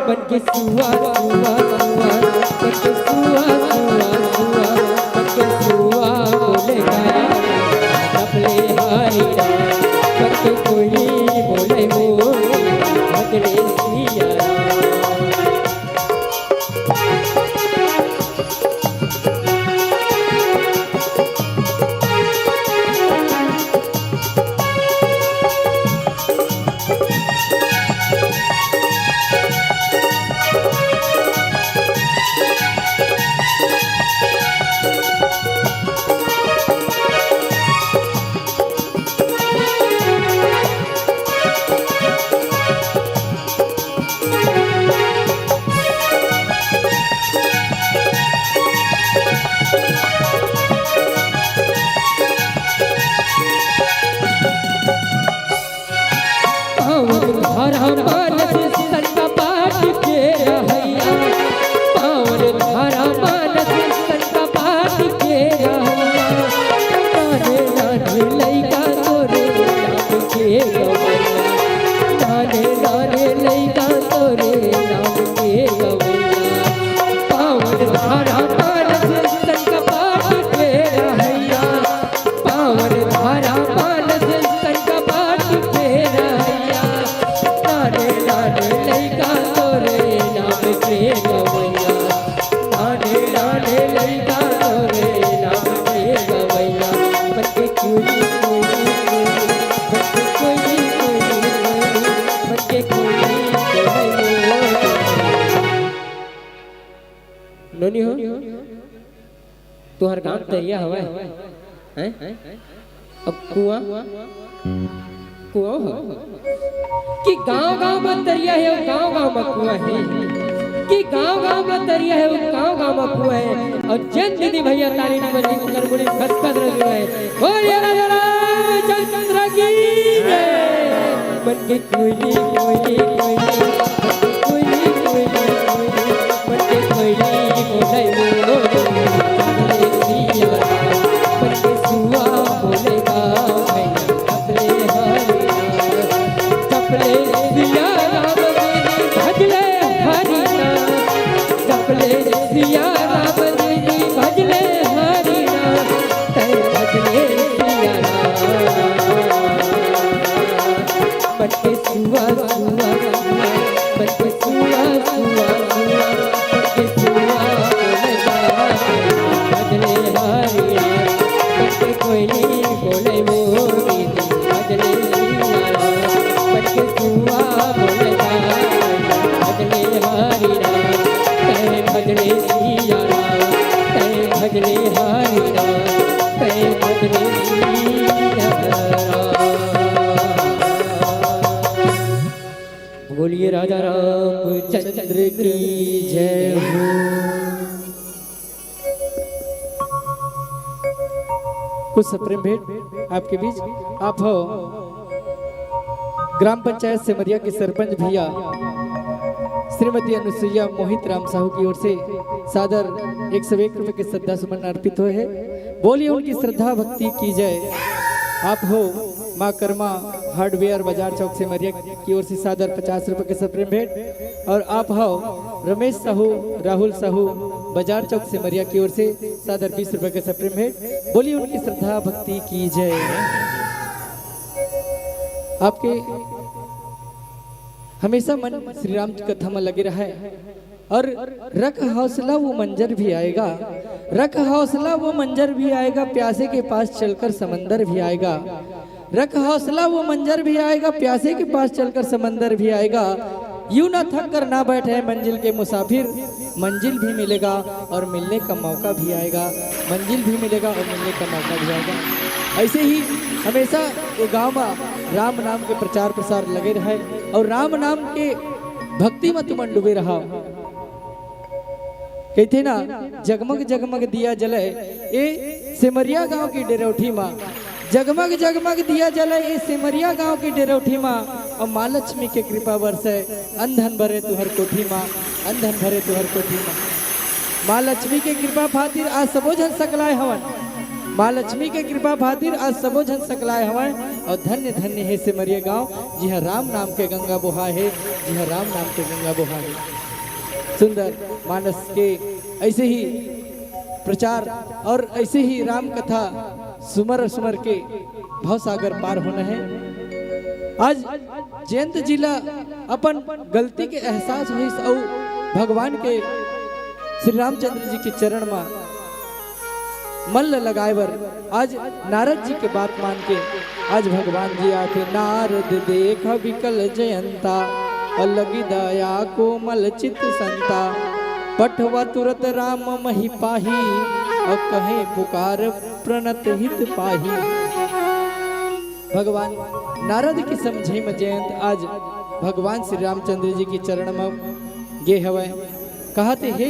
मन के सुआ सुआ सुआ, मन के सुआ सुआ सुआ, मन के सुआ बोलेगा। सबले हारी राम, मन के कोयली बोले मोर, भगले सिया राम। पावन धरा मानस संत पाठ के रहैया, पावन धरा मानस संत पाठ के रहैया। नाने नाने लइका तोरे नाम के गवैया, नाने नाने लइका तोरे नाम के गवैया। पावन धरा मानस संत पाठ के रहैया, पावन धरा मानस संत पाठ के रहैया। नाने नाने लइका तोरे नाम के गवैया, नाने नाने लइका तोरे नाम के गवैया। मन के कोयली कोयली कोयली, मन के कोयली कोयली कोयली, मन के कोयली कोयली। नोनी हो, तुहर गांव तरिया हवय, हैं? अब कुआं, कुआं हो कि गांव-गांव म तरिया हे, गांव-गांव म कुआं हे। कि गांव-गांव म तरिया हे, गांव-गांव म कुआं हे। अउ जेन दीदी भैया ताली नइ बजही, ओकर मुड़ी खसखस रजू हे। बोलिए राजा रामचंद्र की जय। मन के कोयली, कोयली, कोयली, कोयली, कोयली, कोयली, मन के कोयली बोले लो, बोले सिया, मन के सुआ बोले गा, भैया, चपले हरिया, चपले सिया राम, भजले हरिया, चपले सिया राम, भजले हरिया, तै भजले सिया राम। मन के सुआ, सुआ, सुआ, मन के सुआ, सुआ, सुआ, मन के सुआ, बोले गा, भजले हरिया, मन के कोयली बोले मोरी, भजले सिया राम, मन के सुआ बोले गा, भजले हरि राम, तै भजले सिया राम, तै भजले हरि राम, तै भजले सिया राम। बोलिए राजा रामचंद्र की जय हो। कुछ सप्रेम भेंट आपके बीच। आप हो ग्राम पंचायत सेमरिया के सरपंच भैया श्रीमती अनुसुईया मोहित राम साहू की ओर से सादर एक सौ एक रुपए के श्रद्धा सुमन अर्पित होए हे। बोलिए उनकी श्रद्धा भक्ति की जय। आप हो माँ कर्मा हार्डवेयर बाजार चौक सेमरिया की ओर से सादर पचास रुपए के सप्रेम भेंट। और आप हो रमेश साहू, राहुल साहू, बाजार चौक सेमरिया की ओर से सादर बीस रुपए के सप्रेम भेंट। बोलिए उनकी श्रद्धा भक्ति की जय। आपके हमेशा मन श्री राम जी कथा में लगे रहे। और रख हौसला, वो मंजर भी आएगा, रख हौसला, वो मंजर भी आएगा, प्यासे के पास चलकर समंदर भी आएगा। रख हौसला, वो मंजर भी आएगा, प्यासे के पास चलकर समंदर भी आएगा। यूं ना थक कर ना बैठे मंजिल के मुसाफिर, मंजिल भी मिलेगा और मिलने का मौका भी आएगा। मंजिल भी मिलेगा और मिलने का मौका भी आएगा। ऐसे ही हमेशा ये गांव में राम नाम के प्रचार प्रसार लगे रहे और राम नाम के भक्ति में तुमन डूबे रहा। कहिथे ना, जगमग जगमग दिया जले ए सेमरिया गांव की डेरौठी मा, जगमग जगमग दिया जले ए सेमरिया गांव की डेरौठी मा, अउ माँ लक्ष्मी के कृपा बरसे, अन धन भरे तुहर कोठी मा, अन धन भरे तुहर कोठी मा। माँ लक्ष्मी के कृपा खातिर आज सबो झन सकलाए हवन, माँ लक्ष्मी के कृपा खातिर आज सबो झन सकलाए हवन। अउ धन्य धन्य हे सेमरिया गांव, जिहां राम नाम के गंगा बोहाए हे, जिहां राम नाम के गंगा बोहाए हे। सुंदर मानस के ऐसे ही प्रचार और ऐसे ही राम कथा सुमर सुमर के भवसागर पार होना है। आज जयंत जी ला अपन गलती के एहसास होइस अउ भगवान के श्री रामचंद्र जी के चरण मा मन ल लगाए बर आज नारद जी के बात मान के आज भगवान जी आथे, नारद देख विकल जयंता, अलग दया कोमल चित संता, पठवा तुरत राम मही पाही, और कहे पुकार प्रणत हित पाही। भगवान नारद के समझे म जयंत आज भगवान श्री रामचंद्र जी के चरण म गे हवय। कहत हे, "हे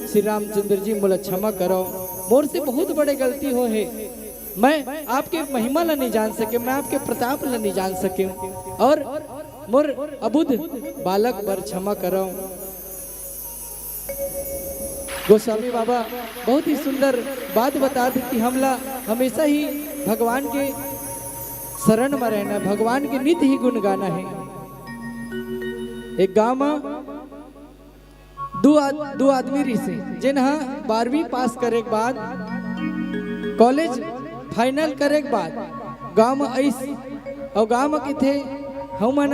श्री रामचंद्र जी, मोला क्षमा करव, मोर से बहुत बड़े गलती हो हे। मैं आपके महिमा ला नहीं जान सके, मैं आपके प्रताप ला नहीं जान सके, और मोर अबुध बालक बर क्षमा करव।" गोस्वामी बाबा बहुत ही सुंदर बात बता दी कि हमला हमेशा ही भगवान के शरण में रहना, भगवान के नित ही गुण गाना है। एक गांव में दू आद-, दू आदमी रिहिसे, जेन ह बारहवीं पास करे के बाद कॉलेज फाइनल करे के बाद गांव म आइस अउ गांव म कहिथे, "हमन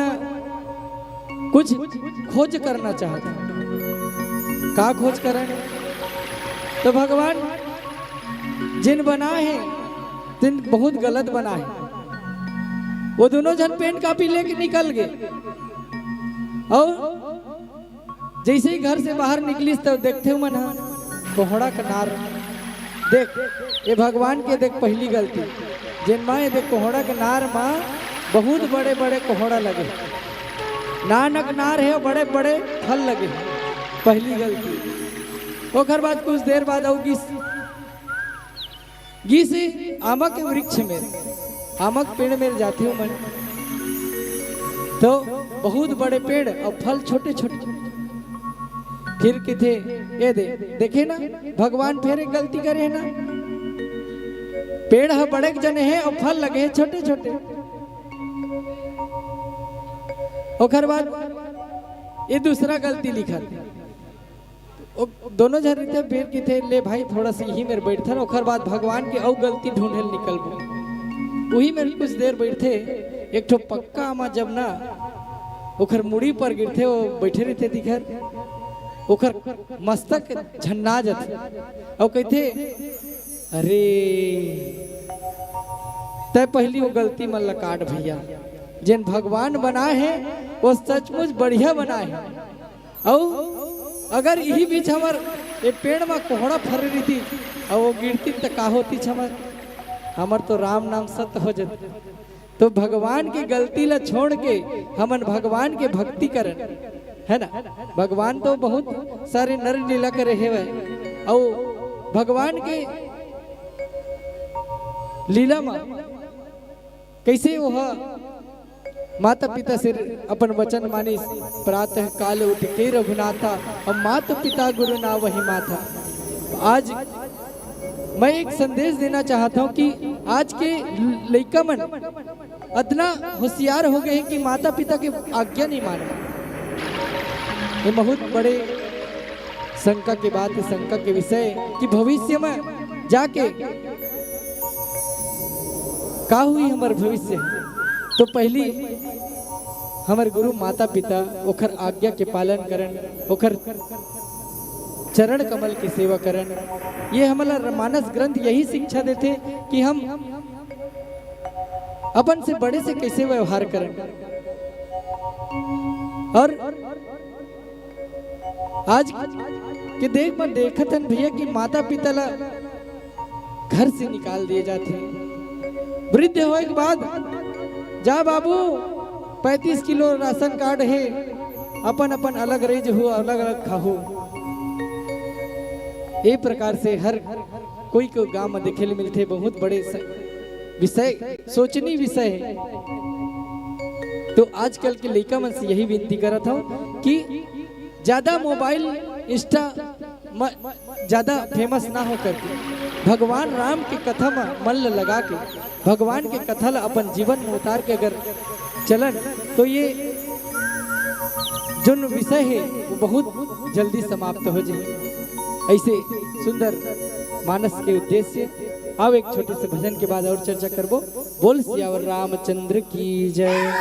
कुछ खोज करना चाहत हन।" का खोज करन? तो भगवान जेन बनाए हे, तेन बहुत गलत बनाए हे। वो दोनों झन पेन कॉपी लेके निकल गे अउ जैसे ही घर से बाहर निकलिस, तब देखथे मन ह कोहड़ा के नार। देख, ये भगवान के देख पहली गलती, जेन माँ ये देख कोहड़ा के नार मा बहुत बड़े बड़े कोहड़ा लगे, नानक नार हे, बड़े बड़े फल लगे। पहली गलती। ओकर बाद कुछ देर बाद अउ गिस, गिस आमा के वृक्ष में, आमा के पेड़ में जाथे ओमन, तो बहुत बड़े पेड़ अउ फल छोटे छोटे। फिर किथे, ये दे, देखे ना, भगवान फिर एक गलती करे हे ना, पेड़ ह बड़े जने हे अउ फल लगे हे छोटे छोटे। ओकर बाद ये दूसरा गलती लिखत हे। ओ, दोनों झन रहिथे, फिर किथे, "ले भाई, थोड़ा सा इही मेर बैठथन, ओकर बाद भगवान के अउ गलती ढूंढे ल निकलबो।" उही मेर कुछ देर बैठथे, एक ठो पक्का आमा जब ना ओखर मुड़ी पर गिरथे, वो बैठे रहिथे दिखर, ओखर मस्तक झन्ना जथे, अउ कहिथे, "अरे, तै पहली वो गलती मन ला काट भैया, जेन भगवान बनाए हे, वो सचमुच बढ़िया बनाए हे।" अउ अगर इही बीच हमर ए पेड़ म कोहड़ा फरे रहितिस अउ वो गिरतिस त का होतिस हमर? हमर तो राम नाम सत्य हो जतिस। तो भगवान के गलती ला छोड़ के हमन भगवान के भक्ति करन, है ना? भगवान तो बहुत सारे नर लीला करे हेवय, अउ भगवान के लीला म कइसे ओह माता पिता से अपन वचन मानिस, "प्रातः काल उठ के रघुनाथा, अब माता पिता गुरु ना वही माथा।" आज मैं एक संदेश देना चाहता हूँ कि आज के लइका मन अतना होशियार हो गए हैं कि माता पिता के आज्ञा नहीं माने। ये बहुत बड़े शंका के बात हे, शंका के विषय हे कि भविष्य में जाके का होही हमर भविष्य। तो पहली हमर गुरु माता पिता, ओखर आज्ञा के पालन करन, ओखर चरण कमल के सेवा करन। ये हमला मानस ग्रंथ यही शिक्षा देथे कि हम अपन से बड़े से कइसे व्यवहार करन। अउ आज के date म देखत हन भैया कि माता पिता ला घर से निकाल दिए जाथे। वृद्ध होए के बाद, "जा बाबू, पैंतीस किलो राशन कार्ड हे, अपन अपन अलग रह जहू, अलग अलग खाहू।" ए प्रकार से हर कोई को गांव में देखे ले मिलथे। बहुत बड़े स-, विषय, सोचनी विषय हे। तो आजकल के लइका मन से यही विनती करत हूँ कि ज्यादा mobile, Insta म-, ज्यादा famous ना हो करके भगवान राम के कथा म मन ल लगा के भगवान के कथा ल अपन जीवन में उतार के अगर चलन तो ये जोन विषय हे वो बहुत जल्दी समाप्त हो जाए। ऐसे सुंदर मानस के उद्देश्य। आओ एक छोटे से भजन के बाद और चर्चा करबो। बोल सियावर रामचंद्र की जय।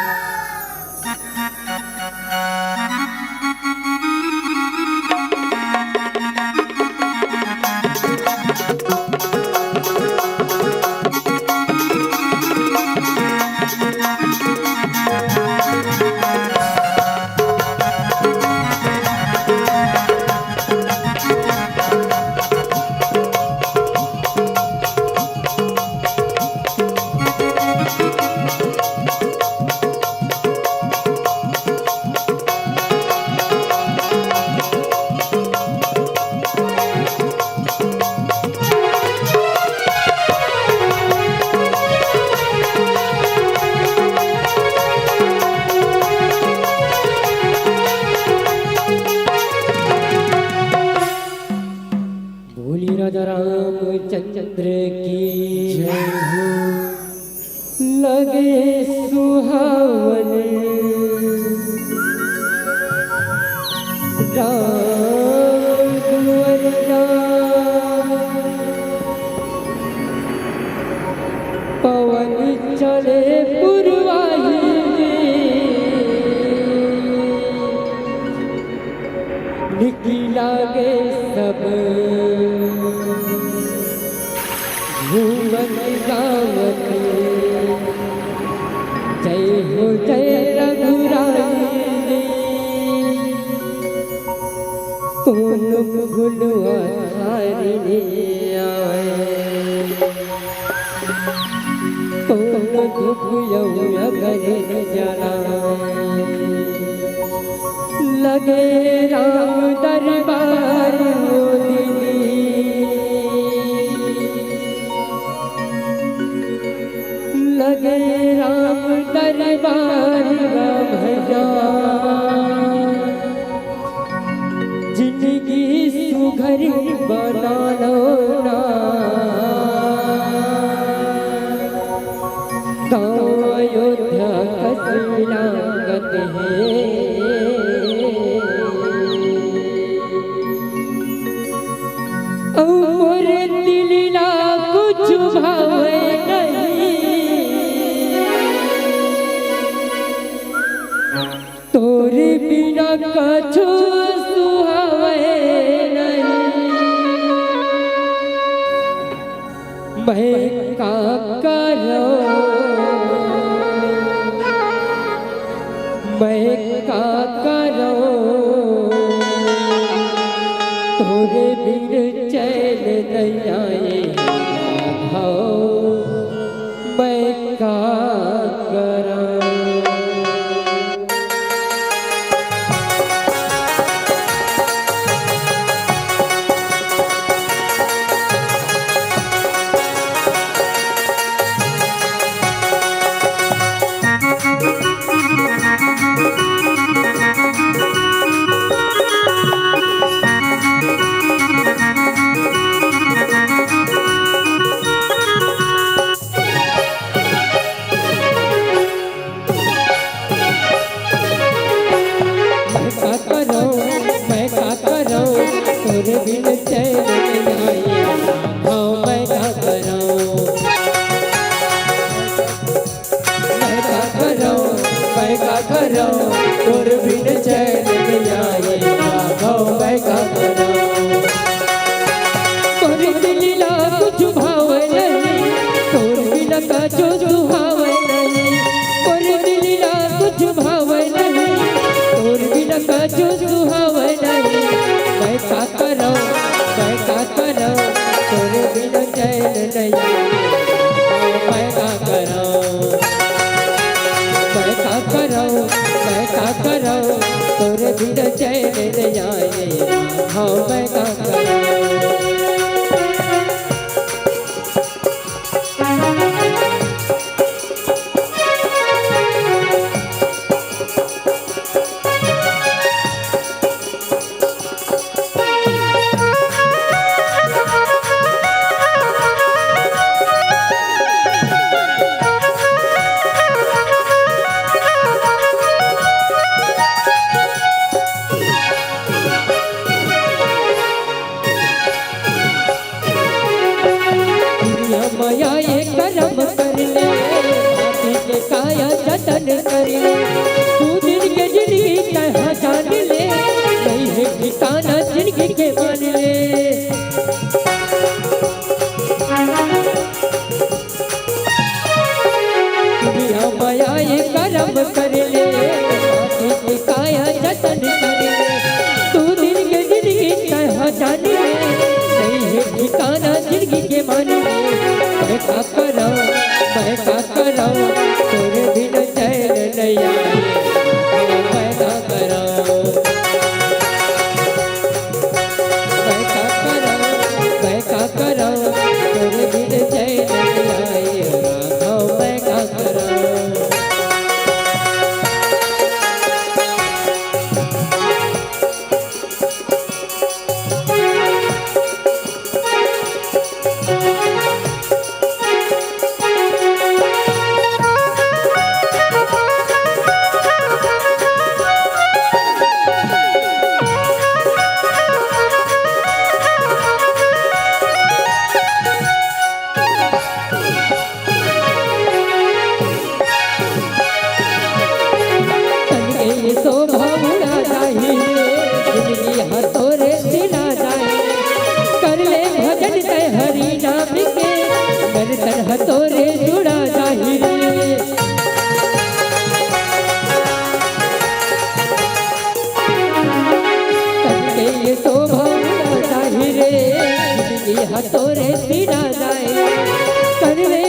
बोली राजा रामचंद्र की जय हो। लगे सुहावन राम दुआर राम। पवन चले पुरवाई, निकी लागे सब झूमत गावत। जय हो जय रघुराई, कौन फुलवा थारी ने आवे। कौन दुख यौ अगर जाना, लगे राम दरबार ओ दीदी, लगे राम दरबार भैया। जिंदगी सुघर बना लो ना, गाँव अयोध्या कस लागत हे। अउ मोर दिल ला कुछ भावे नहीं, तोरे बिना कछु सुहावे नहीं। मैं का करो, मैं का करो, तोरे बिन चैन नहीं आए। मैं का करो। मैं का करो, मैं का करो, तोरे बिन चैन नहीं आए। हाँ, मैं का करो, मैं का करो, मैं का करो, तोरे बिन चैन नहीं आए। हाँ, मैं का करो। मोर दिल ला कुछ भावे नहीं, तोर बिना कछु सुहावे नहीं। मोर दिल ला कुछ भावे नहीं, तोर बिना कछु सुहावे नहीं। मैं का करो, मैं का करो, तोर बिना चैन नहीं। मैं का करो, मैं का करो, मैं का करो, तोर बिना चैन नहीं आए। हाँ, मैं का करो। दुनिया माया ये करम कर ले, माटी के काया जतन कर ले। दू दिन के जिंदगी कहाँ जान ले, नहीं है ठिकाना जिंदगी के मान ले। दुनिया माया ये करम कर ले, माटी के काया जतन कर ले। दू दिन के जिंदगी कहाँ जान ले, नहीं है ठिकाना जिंदगी के मान ले। मैं का करो, मैं का करो, तोरे बिन चैन नहीं आए। मैं का करो, मैं का करो, मैं का करो, तोरे बिन चैन नहीं आए। राघव, मैं का करो। तन के ये शोभा उड़ा जाही रे, जिंदगी ह तोरे सिला जाही। कर ले भजन तै हरि नाम के, नर तन ह तोरे जुड़ा जाही रे। तन के ये शोभा उड़ा जाही रे, जिंदगी ह तोरे सिला जाही। कर ले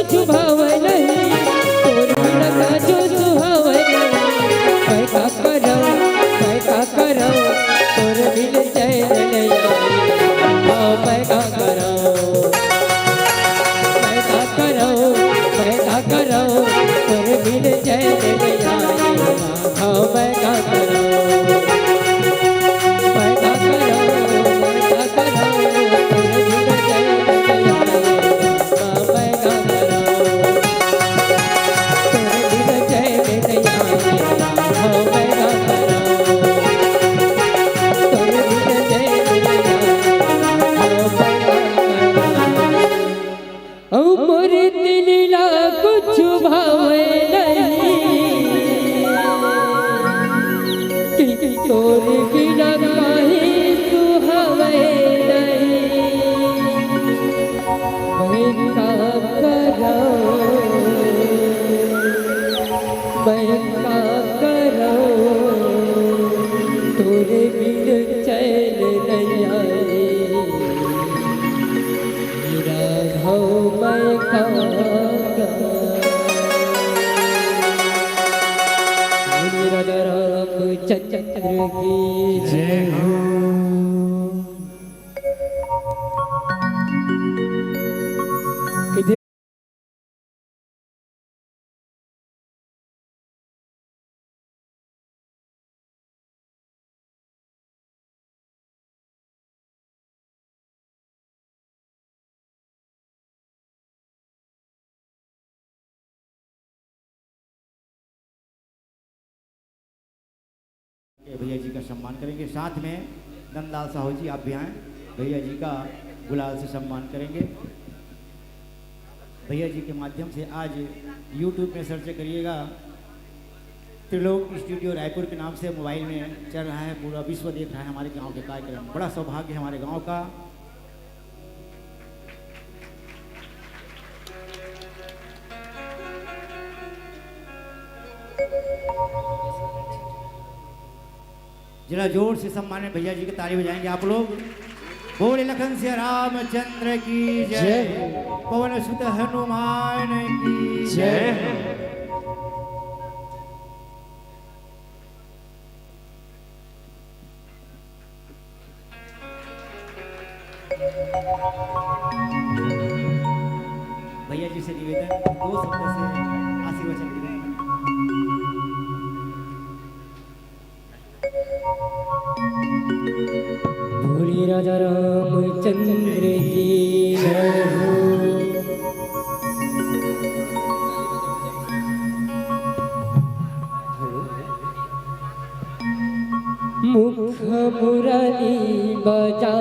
सुभावै नहीं, तोर बिना काजो सुहावै नहीं। मैं का करौं, मैं का करौं, तोर बिन चैन नइ आए। हाँ, मैं का करौं, मैं का करौं, मैं का करौं, तोर बिन चैन नइ आए। हाँ, मैं का करौं, मैं का करौं, मैं का करौं, तोर बिन चैन नइ आए। अउ मोर दिल ला कुछु भावै नहीं, कि तोर बिना काहीं सुहावै नहीं। मैं का करौं, मैं का करौं, तोर बिन चैन नइ आए। मेरा घाव मैं का करौं। राजा रामचंद्र की जय हो। भैया जी का सम्मान करेंगे। साथ में नंदलाल साहू जी, आप भी आएं, भैया जी का गुलाल से सम्मान करेंगे। भैया जी के माध्यम से आज YouTube में सर्च करिएगा, त्रिलोक स्टूडियो रायपुर के नाम से मोबाइल में चल रहा है, पूरा विश्व देख रहा है हमारे गांव के कार्यक्रम। बड़ा सौभाग्य है हमारे गांव का। जरा जोर से सम्मानित भैया जी की ताली बजाएंगे आप लोग। बोले लखन सिया रामचंद्र की जय। जय। पवन सुत हनुमान की जय। जय। भैया जी से निवेदन, दो शब्द से आशीर्वचन करें। बोले राजा रामचंद्र की जय हो। मुख मुरली बजा,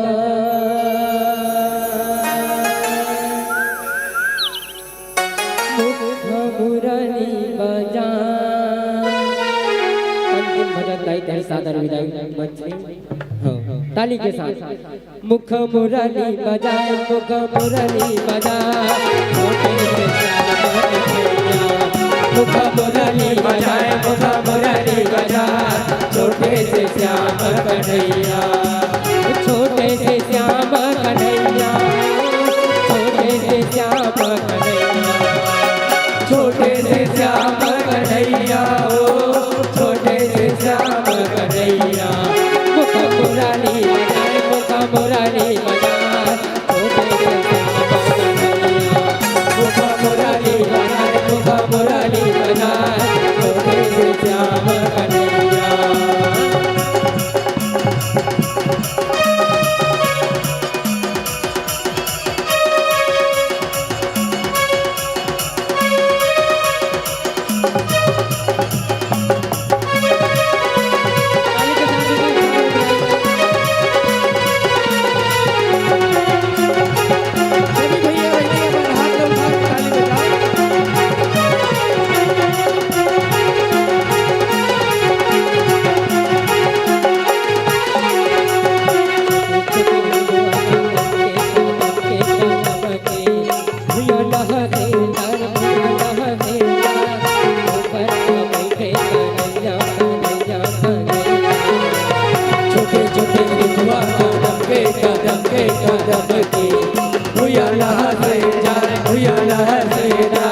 मुख मुरली बजा। अंतिम भजन गाई तेरे सादर विदाई मंच में। हाँ, ताली के साथ। मुख मुरली बजाए, मुख मुरली बजाए, छोटे से श्याम कन्हैया। मुख मुरली बजाए, मुख मुरली बजाए, छोटे से श्याम कन्हैया। छोटे से श्याम कन्हैया, छोटे से श्याम कन्हैया, छोटे से श्याम कन्हैया, ओ छोटे से श्याम कन्हैया। मुख मुरली बजाए, मुख मुरली बजाए, छोटे से श्याम कन्हैया। मुख मुरली बजाए, मुख मुरली बजाए, छोटे से श्याम कन्हैया। छोटे छोटे बिजुआ कदम पे कदम पे कदम के भुया लहरे जाए, भुया लहरे जाए।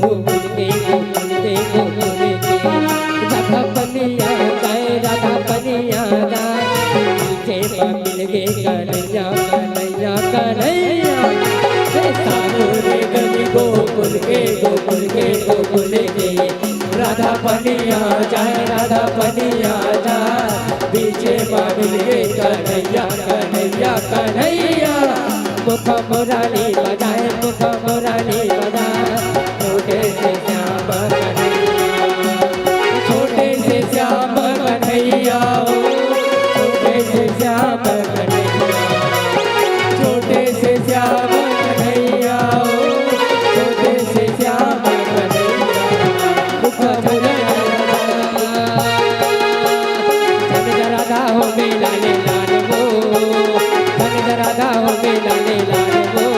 गोकुल के, गोकुल के, गोकुल के। राधा पनिया जाए, राधा पनिया जाए। पीछे में मिल गए कन्हैया, कन्हैया, कन्हैया। हे साधु रे गली गोकुल के, गोकुल के, गोकुल के। राधा पनिया जाए, राधा पनिया जाए। पीछे में मिल गए कन्हैया, कन्हैया, कन्हैया। मुख मुरली बजाए, मुख मुरली बजाए। छोटे से श्याम कन्हैया, छोटे से श्याम कन्हैया, ओ, छोटे से श्याम कन्हैया, छोटे से श्याम कन्हैया, ओ, छोटे से श्याम कन्हैया। मुख मुरली राधा हो मेला ले लाल वो, राधा हो मेला ले लाल वो।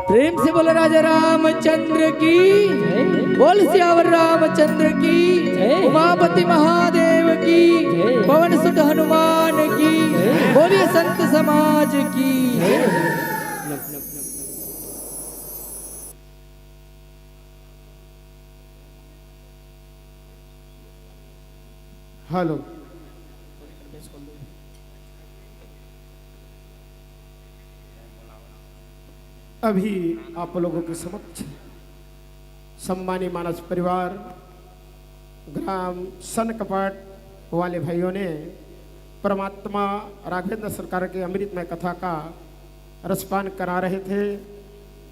प्रेम से बोलो राजा रामचंद्र की, बोल सियावर रामचंद्र की, उमापति महादेव की, पवन सुत हनुमान की, बोलिए संत समाज की। हेलो। अभी आप लोगों के समक्ष सम्मानी मानस परिवार ग्राम सनकपाट वाले भाइयों ने परमात्मा राघवेंद्र सरकार के अमृतमय कथा का रसपान करा रहे थे।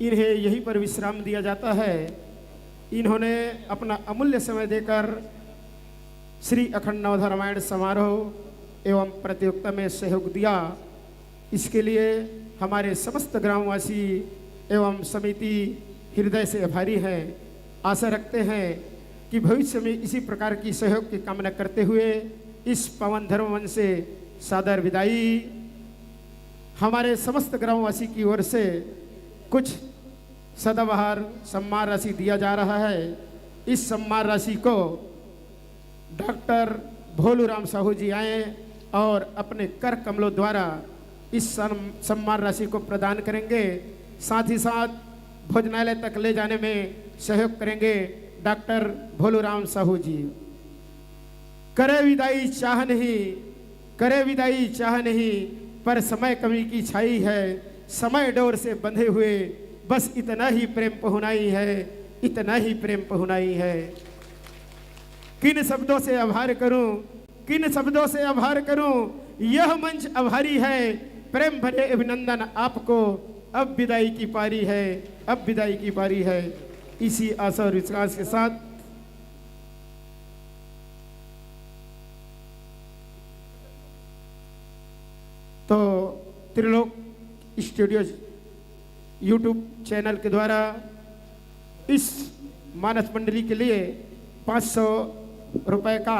इन्हें यहीं पर विश्राम दिया जाता है। इन्होंने अपना अमूल्य समय देकर श्री अखंड नवधा रामायण समारोह एवं प्रतियोगिता में सहयोग दिया। इसके लिए हमारे समस्त ग्रामवासी एवं समिति हृदय से आभारी हैं। आशा रखते हैं कि भविष्य में इसी प्रकार की सहयोग की कामना करते हुए इस पावन धर्म मंच से सादर विदाई। हमारे समस्त ग्रामवासी की ओर से कुछ सदाबहार सम्मान राशि दिया जा रहा है। इस सम्मान राशि को डॉक्टर भोलू राम साहू जी आए और अपने कर कमलों द्वारा इस सम-, सम्मान राशि को प्रदान करेंगे। साथ ही साथ भोजनालय तक ले जाने में सहयोग करेंगे डॉक्टर भोलू राम साहू जी। करे विदाई चाह नहीं, करे विदाई चाह नहीं, पर समय कमी की छाई है। समय डोर से बंधे हुए बस इतना ही प्रेम पहुनाई है, इतना ही प्रेम पहुनाई है। किन शब्दों से आभार करूं, किन शब्दों से आभार करूं, यह मंच आभारी है। प्रेम भरे अभिनंदन आपको, अब विदाई की पारी है, अब विदाई की पारी है। इसी आशा और विश्वास के साथ तो त्रिलोक स्टूडियो YouTube चैनल के द्वारा इस मानस मंडली के लिए पाँच सौ रुपए का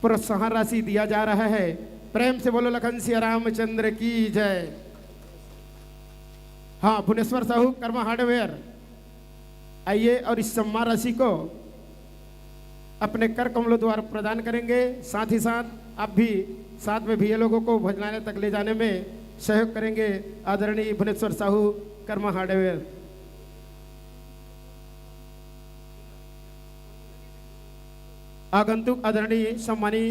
प्रोत्साहन राशि दिया जा रहा है। प्रेम से बोलो लखन सिया रामचंद्र की जय। हाँ, भुवनेश्वर साहू कर्मा हार्डवेयर आइए और इस सम्मान राशि को अपने कर कमलों द्वारा प्रदान करेंगे। साथ ही साथ आप भी साथ में भैया लोगों को भोजनालय तक ले जाने में सहयोग करेंगे। आदरणीय भुवनेश्वर साहू कर्मा हार्डवेयर। आगंतुक आदरणीय सम्मानी